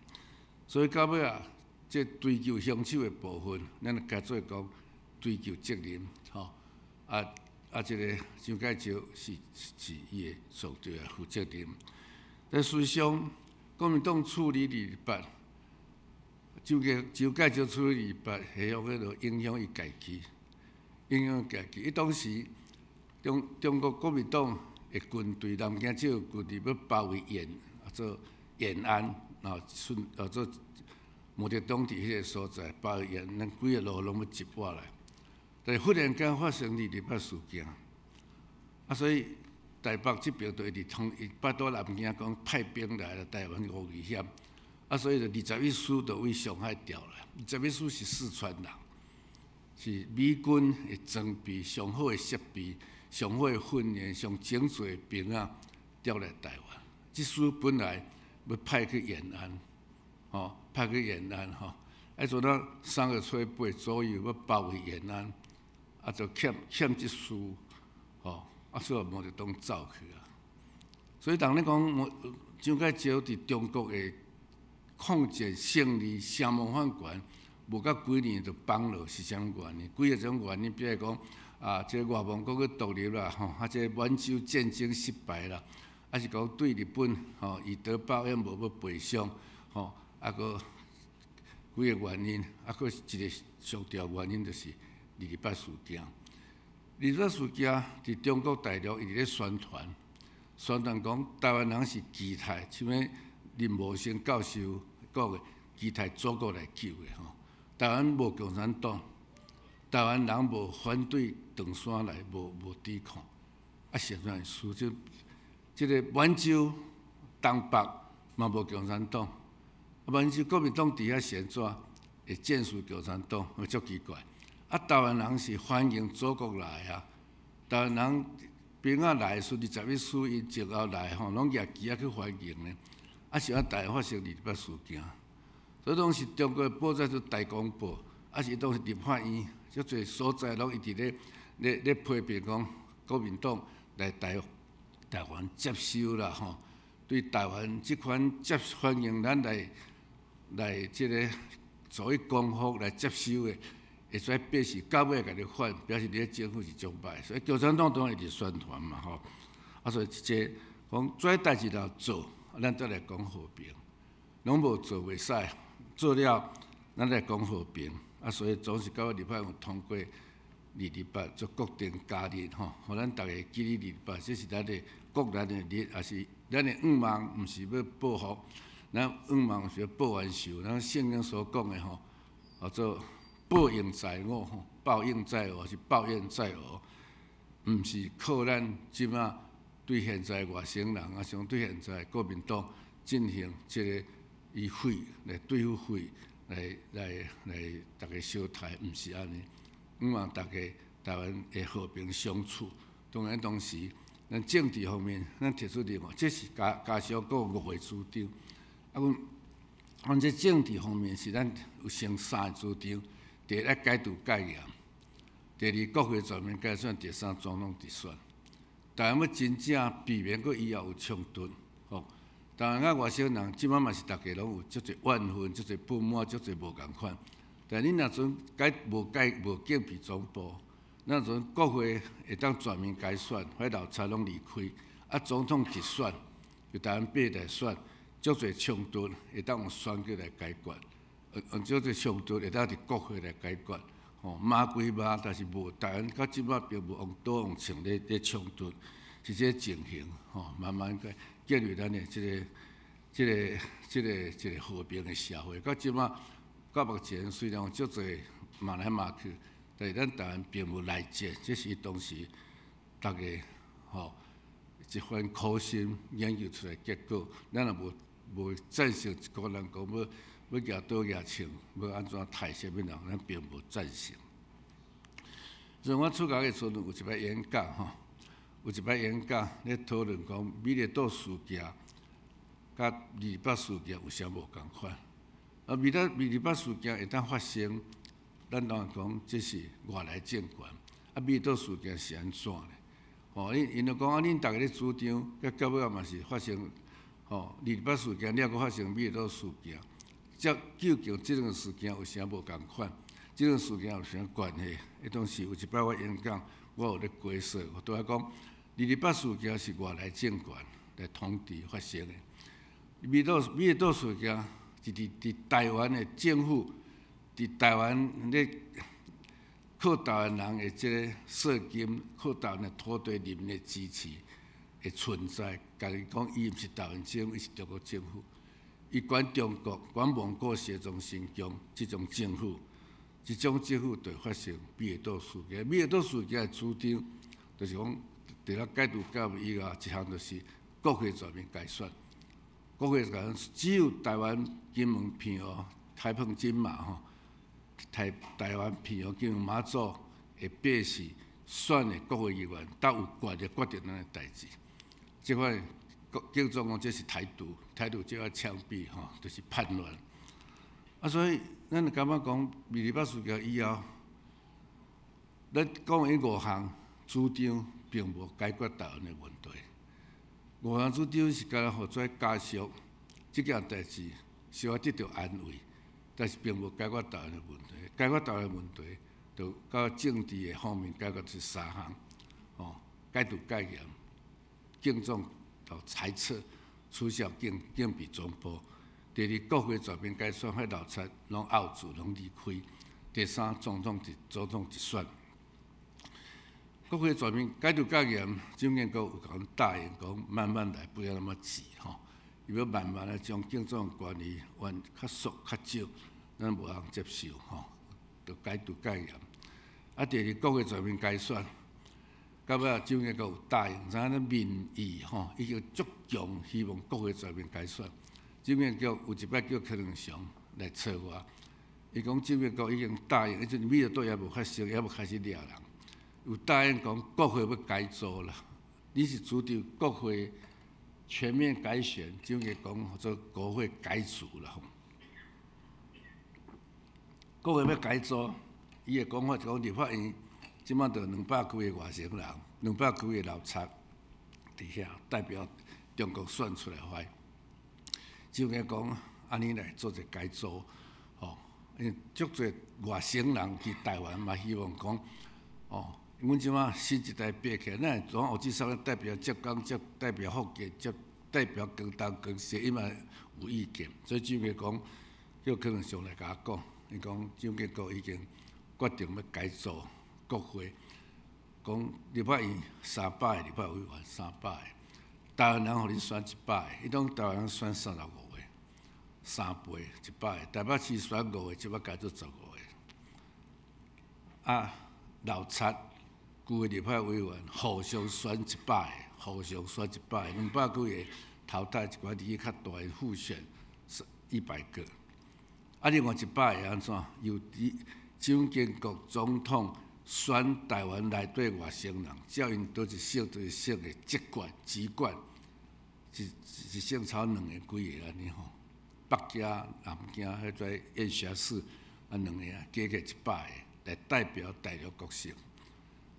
所以到尾啊，這追究兇手的部分，咱就加做講追究責任，吼啊。啊，這個蔣介石是伊的上對的負責任。但事實上，國民黨處理二二八，蔣介石處理二二八，會用彼落影響伊家己，影響家己。伊當時中國國民黨的軍隊南京這個軍隊欲包圍做延安，啊，順啊做毛澤東佇彼個所在包圍延安，規个路攏欲截倚來。但是忽然間發生二二八事件，啊，所以台北這邊就一直通，伊拜託南京講派兵來了台灣有危險，啊，所以就21師就對上海調來。21師是四川人，是美軍的裝備上好的設備、上好的訓練、上精鋭的兵仔調來台灣。這師本來欲派去延安，吼，派去延安吼，啊，做到3月初八左右欲包圍延安。啊，就欠這師，吼，啊，所以毛澤東走去啊。所以當你講蔣介石佇中國的抗戰勝利、聲望反懸，無甲幾年就崩落，是啥物原因？幾个種原因，比如講啊，這個外蒙國去獨立啦，吼，啊，這個滿洲戰爭失敗啦，啊是講對日本吼以德報怨無欲賠償，吼，啊，閣幾个原因，啊，閣一個上重要原因就是二二八事件。二二八事件佇中國大陸伊佇咧宣傳，宣傳講台灣人是期待，像物林茂生教授講的，期待祖國來救的吼。台灣無共產黨，台灣人無反對唐山來，無抵抗，啊，實在事實，這個滿洲東北嘛無共產黨，啊，滿洲國民黨佇遐是按怎會戰勝共產黨，足奇怪。啊，台灣人是歡迎祖國來啊！台灣人兵仔來的時，21師𪜶前後來吼，攏舉旗仔去歡迎呢。啊，是按台灣發生二二八事件，所以當時中國報紙做大公報，啊是當時立法院，足濟所在攏一直咧批評講國民黨來台灣接收啦吼，對台灣這款接歡迎咱來這個所謂光復來接收的。會使表示到尾共你反，表示你的政府是足歹，所以共產黨當然一直宣傳嘛吼。啊，所以這講這代誌若做，咱再來講和平，攏無做袂使，做了咱來講和平。啊，所以總是到尾立法院通過二二八做國定假日吼，予咱逐个記得二二八，這是咱的國難的日，也是咱的願望，毋是欲報復，咱願望是欲報冤仇。咱聖經所講的吼，叫做報應在我，吼，報應在我是報怨在我，毋是靠咱這馬對現在外省人，啊，像對現在國民黨進行這個以匪來對付匪，來逐家相刣，毋是按呢。向望逐家台灣會和平相處。當然當時，咱政治方面，咱提出另外，這是加上閣五個主張。啊，阮這政治方面是咱有先三個主張：第一，解除戒嚴；第二，國會全面改選；第三，總統直選。台灣欲真正避免閣以後有衝突，吼。台灣佮外省人，這擺嘛是逐家攏有足濟怨恨、足濟不滿、足濟無仝款。但恁若陣改無改無警備總部，若陣國會會當全面改選，彼老賊攏離開，啊總統直選，由台灣八來選，足濟衝突會當用選舉來解決，用足濟衝突會當佇國會來解決。吼，罵歸罵，但是無台灣到這擺並無用刀用槍咧衝突，是這個情形，吼，慢慢個建立咱的這个、這个、這个、這个和平的社會。到這擺到目前雖然有足濟罵來罵去，但是咱台灣並無內戰，這是當時逐家吼一番苦心研究出來結果。咱若無無贊成一個人講欲欲舉刀舉槍，欲按怎刣啥物人，咱並無贊成。所以我出國的時陣有一擺演講吼，有一擺演講咧討論講美麗島事件佮二二八事件有啥無仝款？啊，二二八事件會當發生，咱當然講這是外來政權。啊，美麗島事件是按怎咧？吼，𪜶𪜶就講啊，恁逐家咧主張，結到尾仔嘛是發生，吼，二二八事件了，閣發生美麗島事件。這究竟這兩個事件有啥無仝款？這兩個事件有啥關係？彼當時有一擺我演講，我有咧解說，我拄仔講二二八事件是外來政權來統治發生的。美麗島事件是佇台灣的政府，佇台灣咧靠台灣人的這个稅金，靠台灣的土地人民的支持的存在。家己講伊毋是台灣政府，伊是中國政府。伊管中國、管蒙古、西藏、新疆這種政府，這種政府就會發生美麗島事件。美麗島事件的主張，就是講，除了解除戒嚴以外，一項就是國會全面改選。國會改選，只有台灣金門、澎湖、台澎金馬吼，台灣、澎湖、金門、馬祖的百姓選的國會議員，才有權力決定咱的代誌。這款叫做講這是台獨，台獨就要槍斃吼，就是叛亂。啊，所以咱就感覺講，二二八事件以後，咱講的五項主張並無解決台灣的問題。五項主張是干焦予做家屬這件代誌小可得著安慰，但是並無解決台灣的問題。解決台灣的問題，就到政治的方面解決這三項，吼，解除戒嚴，警總裁撤，取消警備總部。第二，國會全面改選，彼老賊攏 out 住，攏離開。第三，總統直選。國會全面解除戒嚴，蔣經國有共阮答應講，慢慢來，不要那麼急吼。伊欲慢慢來將警總權力還較縮較少，咱無通接受吼，就解除戒嚴。啊，第二，國會全面改選，到尾蔣經國有答應，知影咱民意吼已經足強，希望國會全面改選。蔣經國有一擺叫柯倫祥來找我，伊講蔣經國已經答應，彼陣美麗島也無發生，也無開始掠人，有答應講國會欲改組啦。你是主張國會全面改選，蔣經國講做國會改組啦。國會欲改組，伊的講法就講立法院這擺就200幾个外省人，200幾个老賊佇遐代表中國選出來的。蔣經國講按呢來做一个改組，吼，因為足濟外省人佇台灣嘛，希望講，哦，阮這擺新一代爬起來，咱會總至少代表浙江、代表福建、代表廣東、廣西，伊嘛有意見，所以蔣經國講，叫可能上來共我講，伊講蔣經國已經決定欲改組國會，講立法院三百个立法委員，三百个，台灣人予恁選100個，彼當台灣人選35個，三倍100個，台北市選五個，這擺改做15個。啊，老賊舊的立法委員互相選一百个，互相選一百个，200幾个淘汰一寡年紀較大的複選100個。啊，另外100个按怎？由蔣經國總統選台灣內底外省人，照𪜶佗一省佗一省的職權籍貫，一省差兩个幾个按呢吼。北京、南京彼個驗轄市啊，兩个啊，加起來100個來代表大陸國省。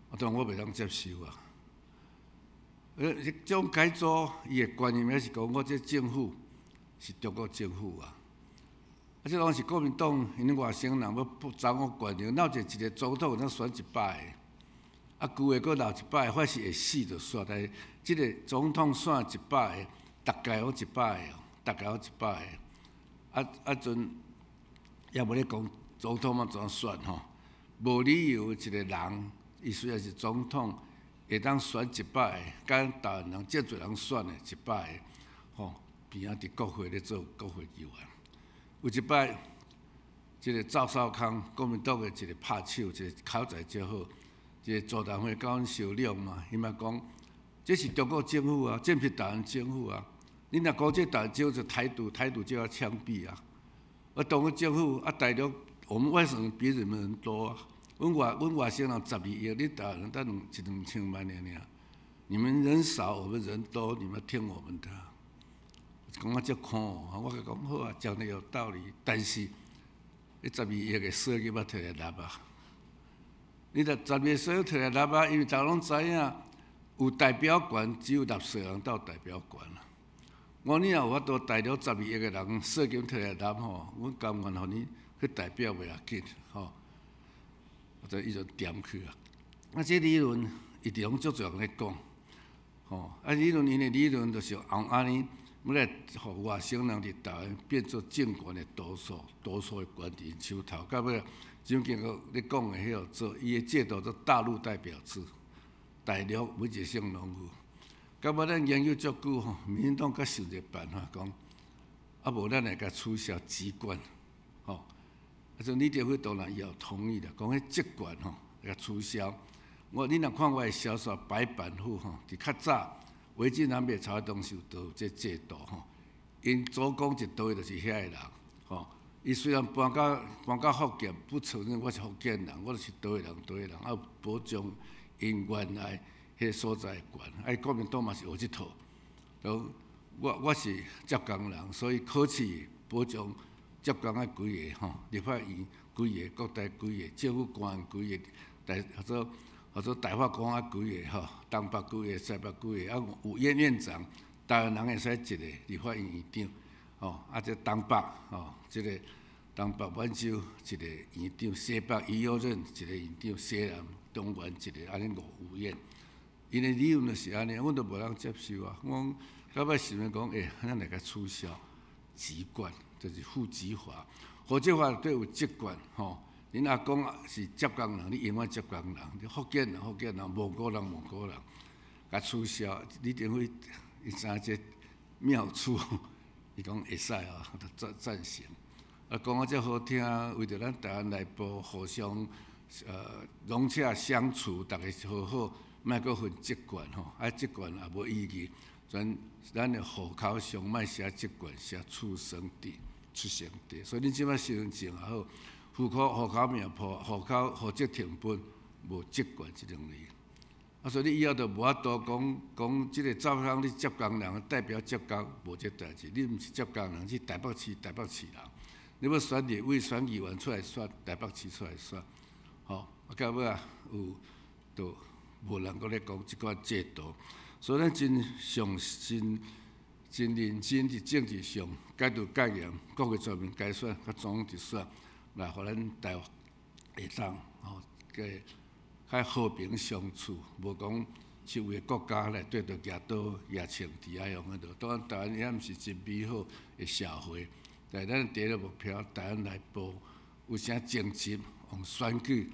啊，當然我袂當接受啊！這種改組伊的觀念也是講，我這政府是中國政府啊。啊，這攏是國民黨𪜶外省人欲掌握權力，哪有一個總統會當選100個？啊，舊的閣留100個，反是會死就煞。但是這個總統選一百個，逐屆攏一百個哦，逐屆攏一百個。啊啊陣也無咧講總統欲怎選吼，無理由一個人，伊雖然是總統，會當選一百個，敢台灣人遮濟人選的一百個，吼，邊仔佇國會咧做國會議員。有一擺，這個趙少康，國民黨的一個拍手，一個口才足好，一個座談會佮阮商量嘛，伊嘛講，這是中國政府啊，這毋是台灣政府啊。你若講這台灣政府就台獨，台獨就要槍斃啊！啊，中國政府啊，大陸我們外省比你們人多啊，阮外省人12億，你台灣人才一兩千萬爾爾。你們人少，我們人多，你們聽我們的。講啊遮空，我共講好啊，講得有道理，但是你十二億的稅金欲提來納啊？你若十二億稅提來納啊，因為逐家攏知影，有代表權，只有納稅人才有代表權啊。我你若有法度代表十二億的人稅金提來納吼，阮甘願予你去代表袂要緊吼。啊，伊就點去啊。啊，這理論伊佇攏足濟人咧講，吼。啊，理論𪜶的理論就是用按呢，欲來予外省人佇台灣變做政權的多數，多數的權佇𪜶手頭。到尾蔣經國咧講的彼個做，伊的制度做大陸代表制，大陸每一個省攏有。到尾咱研究足久吼，民進黨閣想一個辦法，講啊無咱來共取消籍貫，吼。啊，陣李登輝當然伊也有同意啦，講彼籍貫吼，共取消。我你若看我的小說《白板戶》吼，佇較早魏晉南北朝當時就有這制度吼，𪜶祖公一代就是遐个人，吼。伊雖然搬到福建，不承認我是福建人，我就是佗位人，佗位人，啊保障𪜶原來彼個所在的權。啊，國民黨嘛是學這套，就我是浙江人，所以考試保障浙江的幾个吼，立法院幾个，國大幾個，政府官員幾个，大或者大法官啊幾个吼，東北幾個，西北幾個，啊有院院長，台灣人會使一個立法院院長，吼，啊這東北吼，這個東北滿洲一個院長，西北於右任一個院長，西南中原一個，按呢五院。𪜶的理論就是按呢，阮都無通接受啊。我講到尾想欲講，欸，咱來共取消籍貫，就是戶籍法。戶籍法內底有籍貫，吼。恁阿公是浙江人，你永遠浙江人；你福建人，福建人；蒙古人，蒙古人。共取消，李登輝伊知影這妙處，伊講會使哦，就贊成。啊，講啊遮好聽，為著咱台灣內部互相融洽相處，逐家和好，莫閣分籍貫吼，啊籍貫也無意義。全咱的戶口上莫寫籍貫，寫出生地、出生地。所以恁這擺身份證也好，戶口名簿、戶口戶籍謄本無籍貫這兩字。啊，所以你以後就無法度講講這個趙康你浙江人代表浙江，無這代誌。你毋是浙江人，是台北市人。你欲選立委、選議員出來選，台北市出來選，吼，啊到尾啊有就無人閣咧講這款制度。所以咱真上真真認真佇政治上解除戒嚴，國會全面改選，佮總統直選，來予咱台灣會當吼，個較和平相處，無講是為國家來對著舉刀、舉槍佇遐用彼落。當然台灣也毋是真美好的社會，但咱第一個目標，台灣內部有啥爭執，用選舉、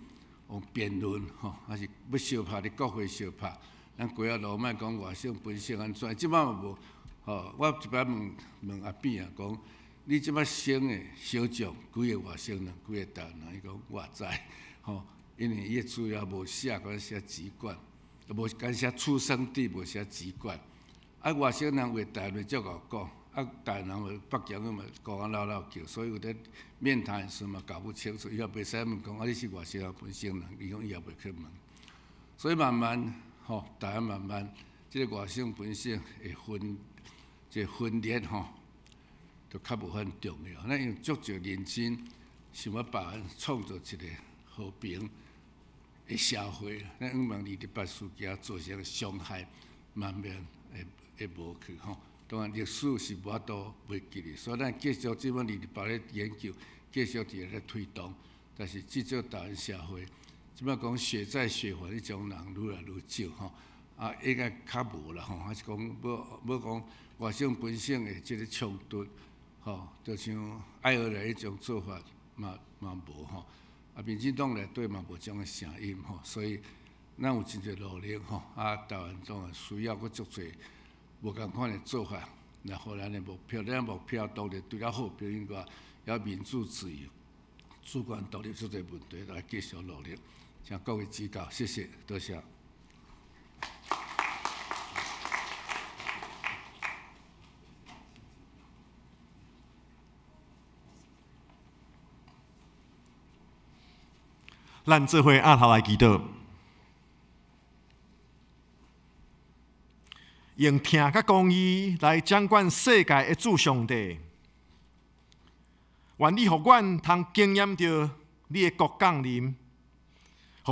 用辯論，吼，還是欲相拍佇國會相拍。咱街仔路莫講外省本省按怎，這擺嘛無，吼，我一擺問問阿扁啊，講你這擺省的首長幾个外省人，幾个台灣人？伊講我知，吼，因為伊的資料無寫，敢寫籍貫，無敢寫出生地，無寫籍貫。啊，外省人話台灣足𠢕講，啊，台灣人話北京話嘛講啊落落叫，所以有咧面談的時嘛搞不清楚，伊也袂使問講啊，你是外省人本省人，伊講伊也袂去問。所以慢慢，吼，台灣慢慢，這个外省本省會分，這個分裂吼，就較無遐重要。咱用足少認真，想欲辦法創造一個和平的社會。咱向望28事件造成傷害，慢慢会无去吼。当然历史是无法度袂记哩，所以咱继续这本28咧研究，继续伫咧推动。但是至少台湾社会，这摆讲血债血还彼种人愈来愈少吼，啊，应该较无啦吼，还是讲欲讲外省本省的这个冲突，吼，就像爱尔兰彼种做法嘛无吼，啊，民进党内底嘛无这种的声音吼，所以咱有真济努力吼，啊，台湾当然需要阁足济无仝款的做法来予咱的目标，咱目标当然除了和平以外，也民主自由、主权独立足济问题来继续努力，请各位指教，谢谢，多谢。咱做伙阿头来祈祷，用疼佮公义来掌管世界的主上帝，愿你予阮通经验著你的国降临，予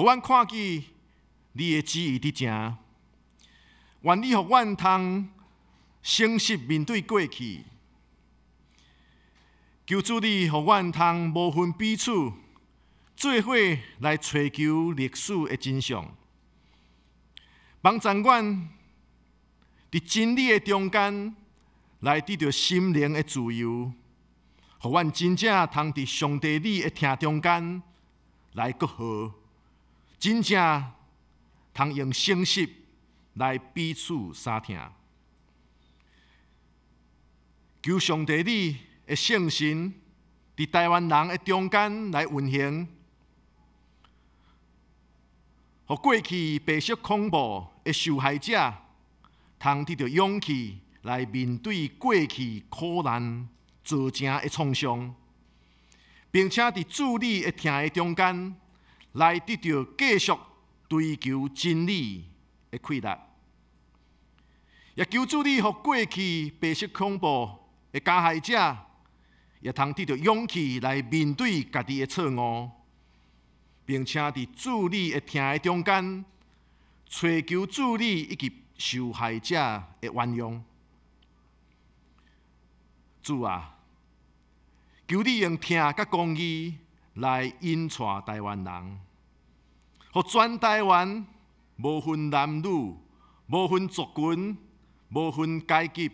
阮看见你的旨意伫成。愿你予阮通诚实面对过去，求主你予阮通无分彼此，做伙来揣求历史的真相，帮助阮伫真理的中间来得著心灵的自由，予阮真正通伫上帝你的疼中间来阁和，真正通用诚实来彼此相疼。求上帝你的圣神伫台湾人的中间来运行，予过去白色恐怖的受害者，通得著勇气来面对过去苦难造成的创伤，并且伫主你的疼的中间来得著继续追求真理的气力。也求主你予过去白色恐怖的加害者，也通得著勇气来面对家己的错误，并且伫主你的疼的中间，揣求主你以及受害者的原谅。主啊，求你用疼佮公义来引带台湾人，予全台湾无分男女、无分族群、无分阶级、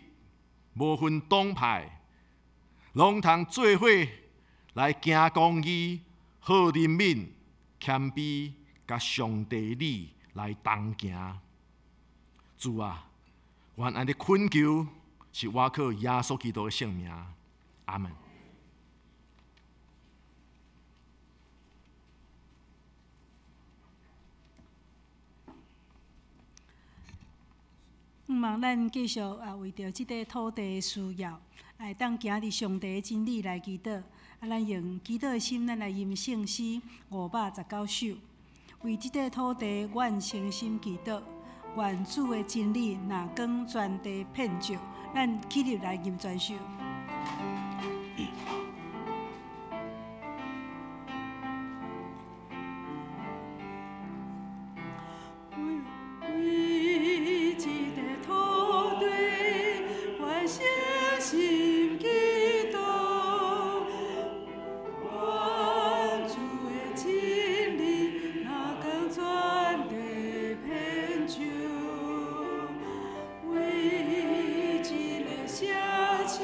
无分党派，拢通做伙来行公义、好怜悯、谦卑，佮上帝你来同行。主啊，阮按呢恳求，是倚靠耶稣基督的圣名。阿门。向望咱继续啊，为著这块土地的需要，会当行伫上帝的真理来祈祷。啊，咱用祈祷的心，咱来吟圣诗519首。为这块土地，阮诚心祈祷。愿主的真理若光全地遍照，咱起立来吟全首。为这块土地，阮诚心祈祷。愿主的真理若光全地遍照。为这个城市，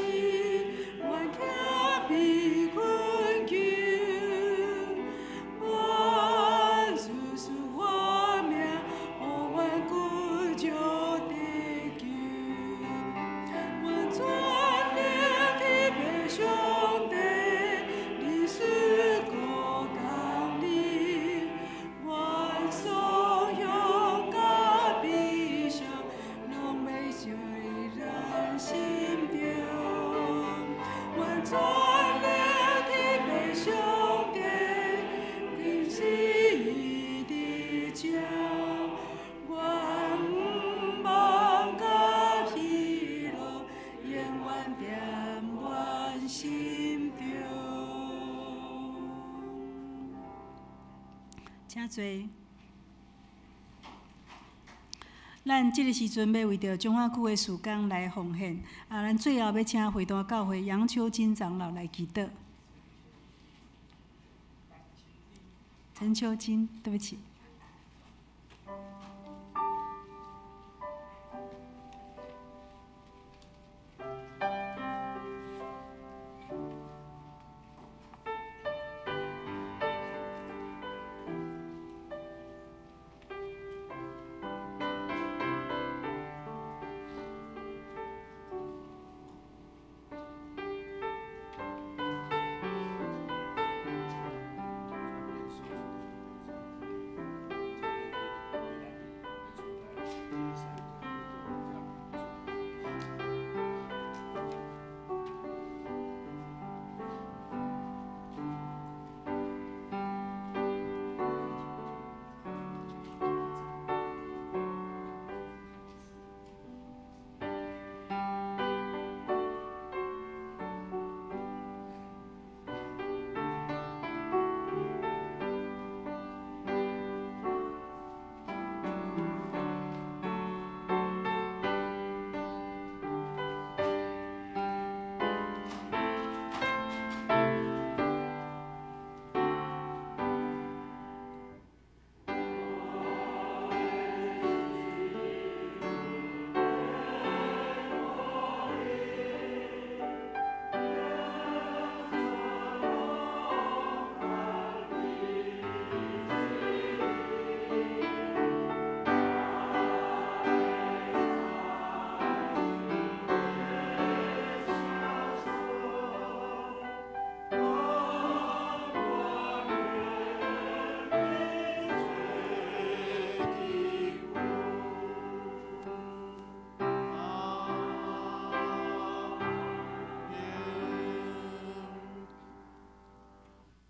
阮谦卑恳求。愿主赐我命，予阮继续得救。愿全能天父上帝，你赐国降临。愿所有佮悲伤，拢欲随咱心中。愿全能天父上帝，真是伊伫这。愿毋望佮喜乐，永远踮阮心中。请坐。咱這个時陣欲為著彰化區的事工來奉獻，啊，咱最後欲請惠大教會楊秋金長老來祈禱。陳秋金，對不起。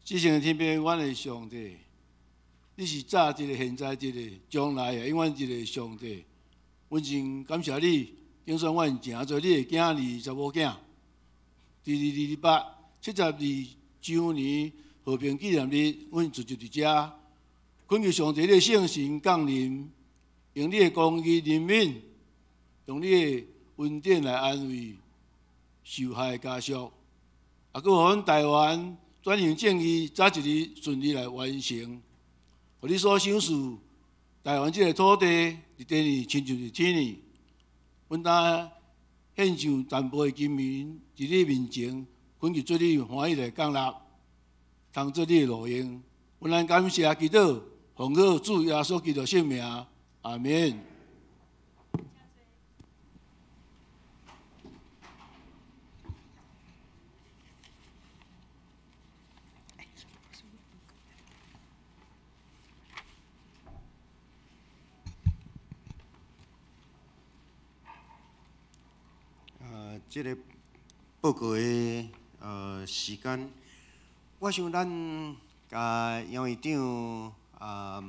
至圣天父，阮的上帝，你是早一个、現在一個、將來也永遠一個上帝。阮真感謝你，頂選阮成做你的囝兒、查某囝。佇2028 72週年和平紀念日，阮聚集佇遮，懇求上帝你的聖神降臨，用你的公義憐憫，用你的恩典來安慰受害的家屬，也閣予阮台灣轉型正義早一日順利來完成，予你所賞賜台灣這个土地，佇地呢親像佇天呢。阮今獻上全部的金銀，佇你面前，懇求主你歡喜來降納，通做你的路用。阮咱感謝祈禱，奉靠主耶穌基督聖名，阿門。這个報告的時間，我想咱共楊院長啊，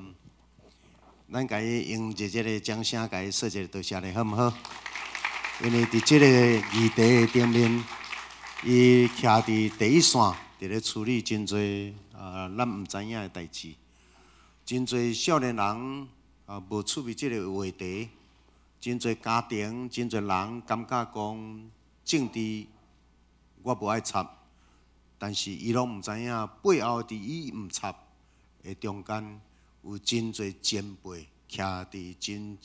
咱共伊用熱熱的掌聲，共伊說一个多謝咧，好毋好？因為佇這个議題的頂面，伊徛佇第一線，佇咧處理真濟啊，咱毋知影的代誌，真濟少年人啊無趣味這个話題，真濟家庭，真濟人感覺講政治我無愛插，但是伊攏毋知影背後佇伊毋插的中間，有真濟前輩徛佇真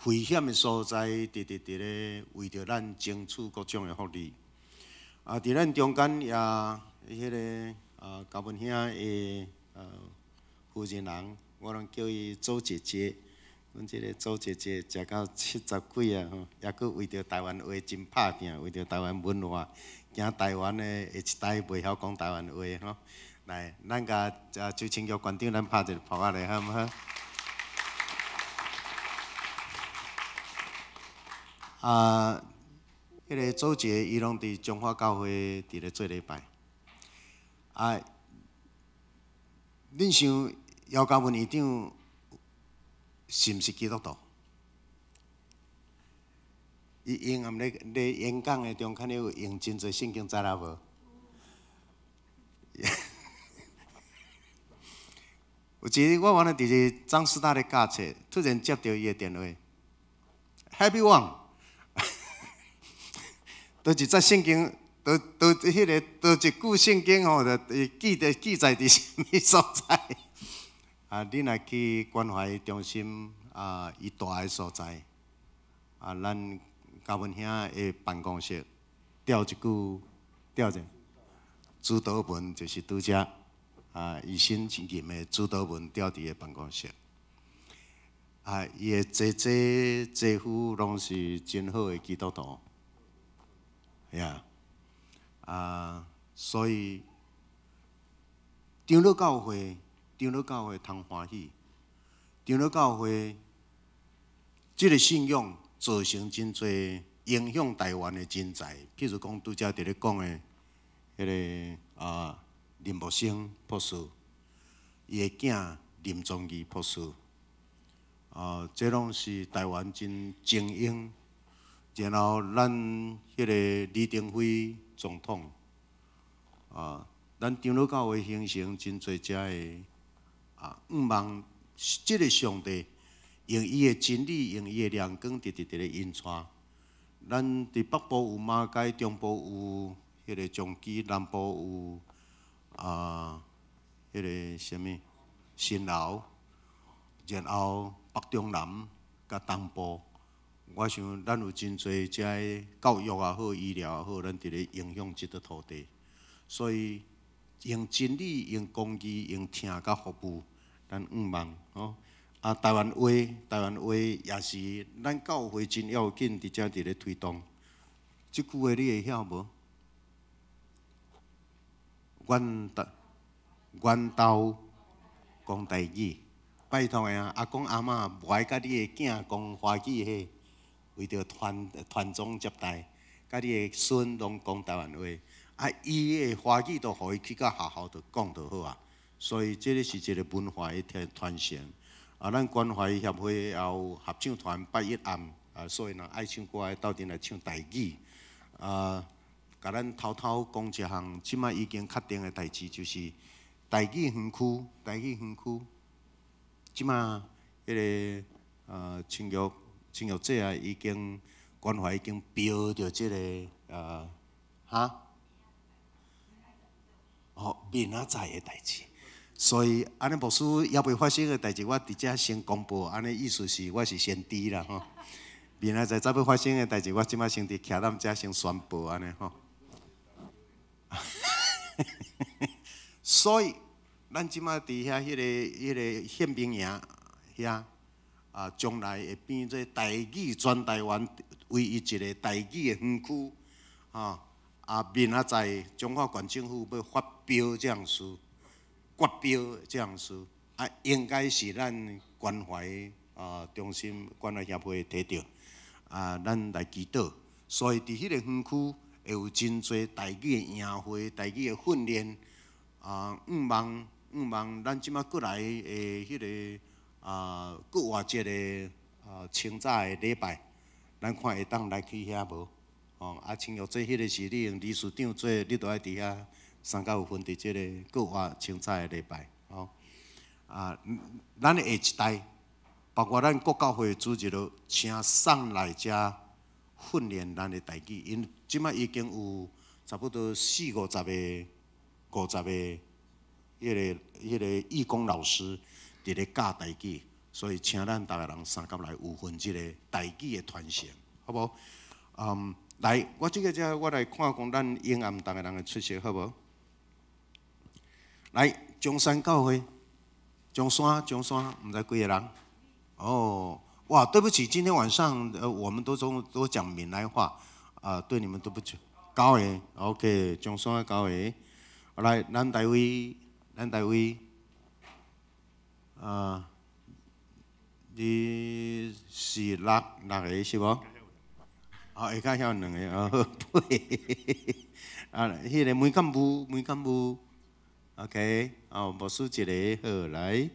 危險的所在，佇佇佇咧為著咱爭取各種的福利。啊，佇咱中間也彼个啊，嘉文兄的夫人人，我攏叫伊周姐姐。阮這个周姐姐食到70幾啊吼，抑閣為著台灣話真拍拚，為著台灣文化，驚台灣的下一代袂曉講台灣話吼。來，咱共周清玉館長，咱拍一个噗仔咧，好毋好？啊，彼个周姐伊攏佇中華教會佇咧做禮拜。啊，恁想姚嘉文院長是毋是基督徒？伊永暗咧咧演講的中間有用真濟聖經知啦無？有一日我原來佇張師大咧教冊，突然接著伊的電話， ，Happy One。佗一節聖經，佗佗彼个佗一句聖經吼，就記得記載佇啥物所在？啊，你若去關懷中心啊，伊蹛的所在，啊，咱嘉文兄的辦公室吊一句，吊者主禱文就是拄才啊，伊新任的主禱文吊佇伊辦公室。啊，伊的姐姐、姐夫攏是真好的基督徒。呀，啊，所以長老教會，長老教會通歡喜，長老教會這个信仰造成真濟影響台灣的人才，譬如講拄才佇咧講的彼个啊林木生博士，伊的囝林宗義博士，啊，這攏是台灣真精英。然後咱彼个李登輝總統，啊，咱長老教會形成真濟遮的啊，向望這个上帝用伊的真理，用伊的亮光，直直佇咧引帶。咱佇北部有馬偕，中部有彼个彰基，南部有啊，彼个啥物新樓，然後北中南佮東部。我想咱有真濟遮个教育也好，醫療也好，咱佇咧影響這塊土地。所以用真理、用公義、用疼佮服務，咱向望吼。啊，台灣話，台灣話也是咱教會真要緊，佇遮佇咧推動。這句話你會曉無？阮兜，阮兜講台語，拜託的啊，阿公阿嬤無愛佮你的囝講華語嘿。為著傳傳宗接代，佮你的孫攏講台灣話，啊，伊的華語就予伊去到學校就講就好啊。所以這个是一个文化的傳承。啊，咱關懷協會也有合唱團拜一暗，啊，所以若愛唱歌的鬥陣來唱台語。啊，共咱偷偷講一項，這擺已經確定的代誌就是台語園區，台語園區，這擺彼个青玉。青玉姐啊，已經關懷已經標著這个哈，哦，明仔載的代誌，所以按呢牧師猶未發生的代誌，我佇遮先公布，按呢意思是我是先知啦吼。明仔載才欲發生的代誌，我這擺先佇徛踮遮先宣布按呢吼。所以，咱這擺佇遐彼个彼个憲兵營遐。啊，將來會變做台語全台灣唯一一个台語的園區，啊，啊，明仔載彰化縣政府欲發標這項事，決標這項事，啊，應該是咱關懷啊中心關懷協會提著，啊，咱來祈禱，所以佇彼個園區會有真濟台語的營會、台語的訓練，啊，向望向望咱這擺過來的彼个。啊，復活節的啊，清早的禮拜，咱看會當來去遐無？哦，啊，親像這彼个是你用理事長做，你著愛佇遐三較有份佇這个復活清早的禮拜，哦。啊，咱的下一代，包括咱國教會主日學，請送來遮訓練咱的台語，因這擺已經有差不多四五十個、五十個彼个彼个義工老師。佇咧教台語，所以請咱逐个人相佮來有份這个台語的傳承，好無？嗯，來，我這个遮我來看講咱永暗逐个人的出席，好無？來，中山教會，中山，中山，毋知幾个人？哦，哇，對不起，今天晚上我們都中都講閩南話，啊，對你們對不起。九個，OK，中山九個，來，咱台位，咱台位。啊，你是六六个是無？哦，下跤曉兩個哦，八啊，彼个梅干部，梅干部，OK，哦，牧師一个好來，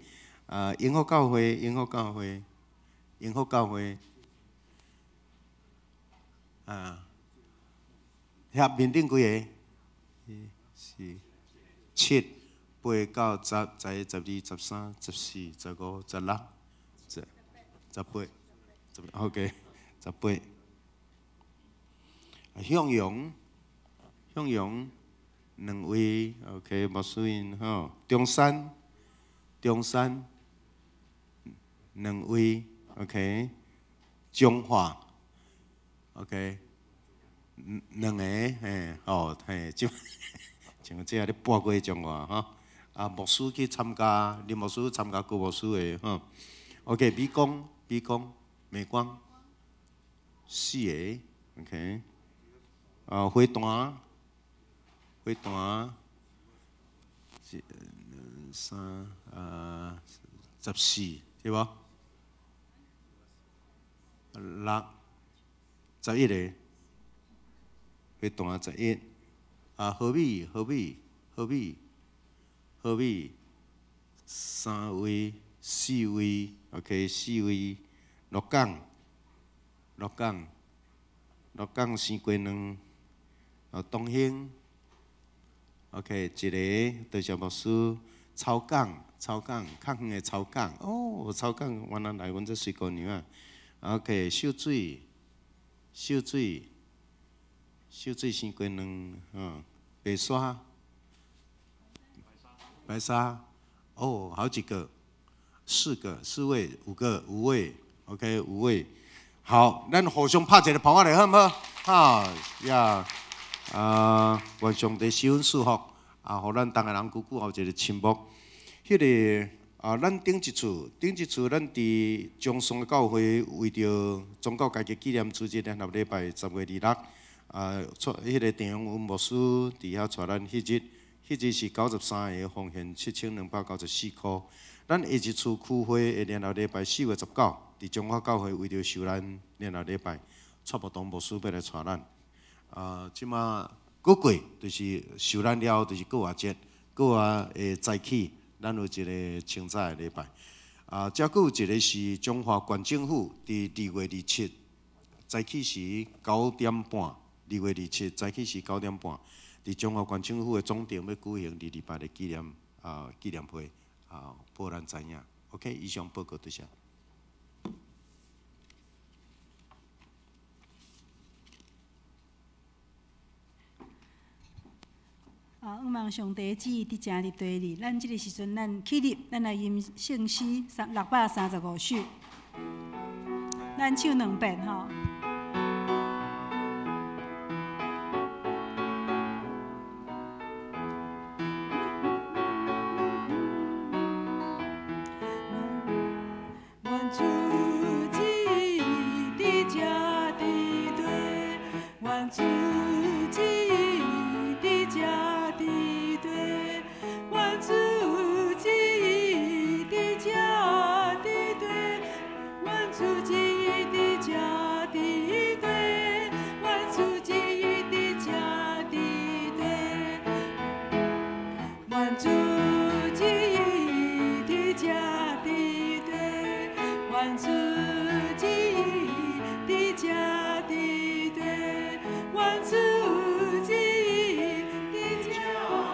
啊，永福教會，永福教會，永福教會，啊，遐面頂幾个？四、七。八、九、十、十一、十二、十三、十四、十五、十六、十、十八、十，OK， 18。向阳，向阳，两位，OK，牧师𪜶吼，中山，中山，两位，OK，彰化，OK，两个，嘿，哦，嘿，就像这咧跋过彰化吼，啊，牧师去参加，林牧师参加郭牧师的吼，OK，美光，美光，美光，四个，OK。啊，花坛，花坛，一、两、三，啊，14，对无？六，11个，花坛11，啊，和美，和美，和美，和美，三位，四位，OK，四位，鹿港，鹿港，鹿港生鸡卵。啊，东兴，OK，一个多谢牧师，草港，草港，较远的草港，哦，草港原来来阮这水姑娘啊，OK，秀水，秀水，秀水生鸡卵，白沙，白沙，哦，好几个，四个，四位，五个，五位，OK，五位，好，咱互相拍一个拍仔咧，好毋好？哈呀。啊，愿上帝施恩赐福，啊，予咱逐个人久久有一个亲睦。彼个啊，咱顶一次，顶一次，咱伫中松的教会为著宗教改革纪念主日联合礼拜10月26，啊，带彼个郑永文牧师伫遐带咱彼日，彼日是93个奉献7294箍。咱下一次区会的联合礼拜4月19，伫中华教会为著受难联合礼拜，蔡伯东牧师欲来带咱。啊，这马阁过就是受难了后，就是过活节，过活的早起，咱有一个清早的礼拜。啊，遮阁有一个是彰化县政府伫2月27早起时9点半，2月27早起时9点半，伫彰化县政府的总场欲举行228的纪念会，啊，报咱知影。OK，以上报告多谢。啊，向望上帝旨意得成伫地里。咱这个时阵，咱起立，咱来吟圣诗635首，咱唱两遍吼。愿主旨意得成伫地，愿主旨意得成伫地，愿主旨意得成伫地，愿主旨意得成伫地，愿主旨意得成伫地，愿主旨意得成伫地，愿主旨意得成伫地，愿主旨意得成伫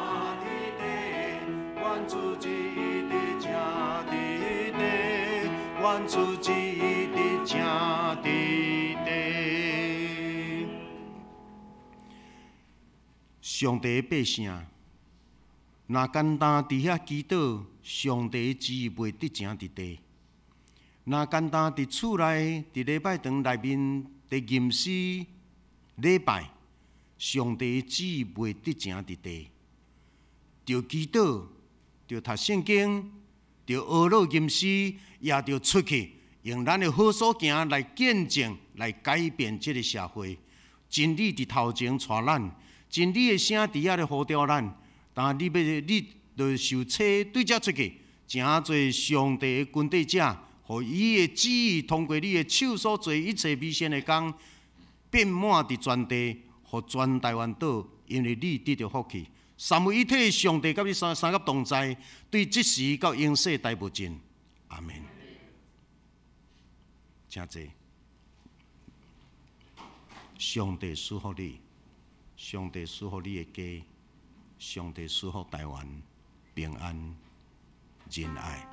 地，愿主旨意得成伫地，愿主旨意得成伫地。上帝的百姓，若简单伫遐祈祷，上帝的旨意袂得成伫地；若简单伫厝内，伫礼拜堂内面伫吟诗礼拜，上帝的旨意袂得成伫地。著祈祷，著读圣经，著学乐吟诗，也著出去，用咱的好所行来见证，来改变这个社会。真理伫头前带咱，真理的声伫遐咧呼召咱。但你欲，你著受洗对遮出去，成做上帝的军队者，予伊的旨意通过你的手所做一切美善的工，遍满伫全地，予全台湾岛，因为你得著福气。三位一体的上帝佮你三佮同在，对这时到永世代无尽。阿们。请坐。上帝赐福你，上帝赐福你的家，上帝赐福台湾平安仁爱。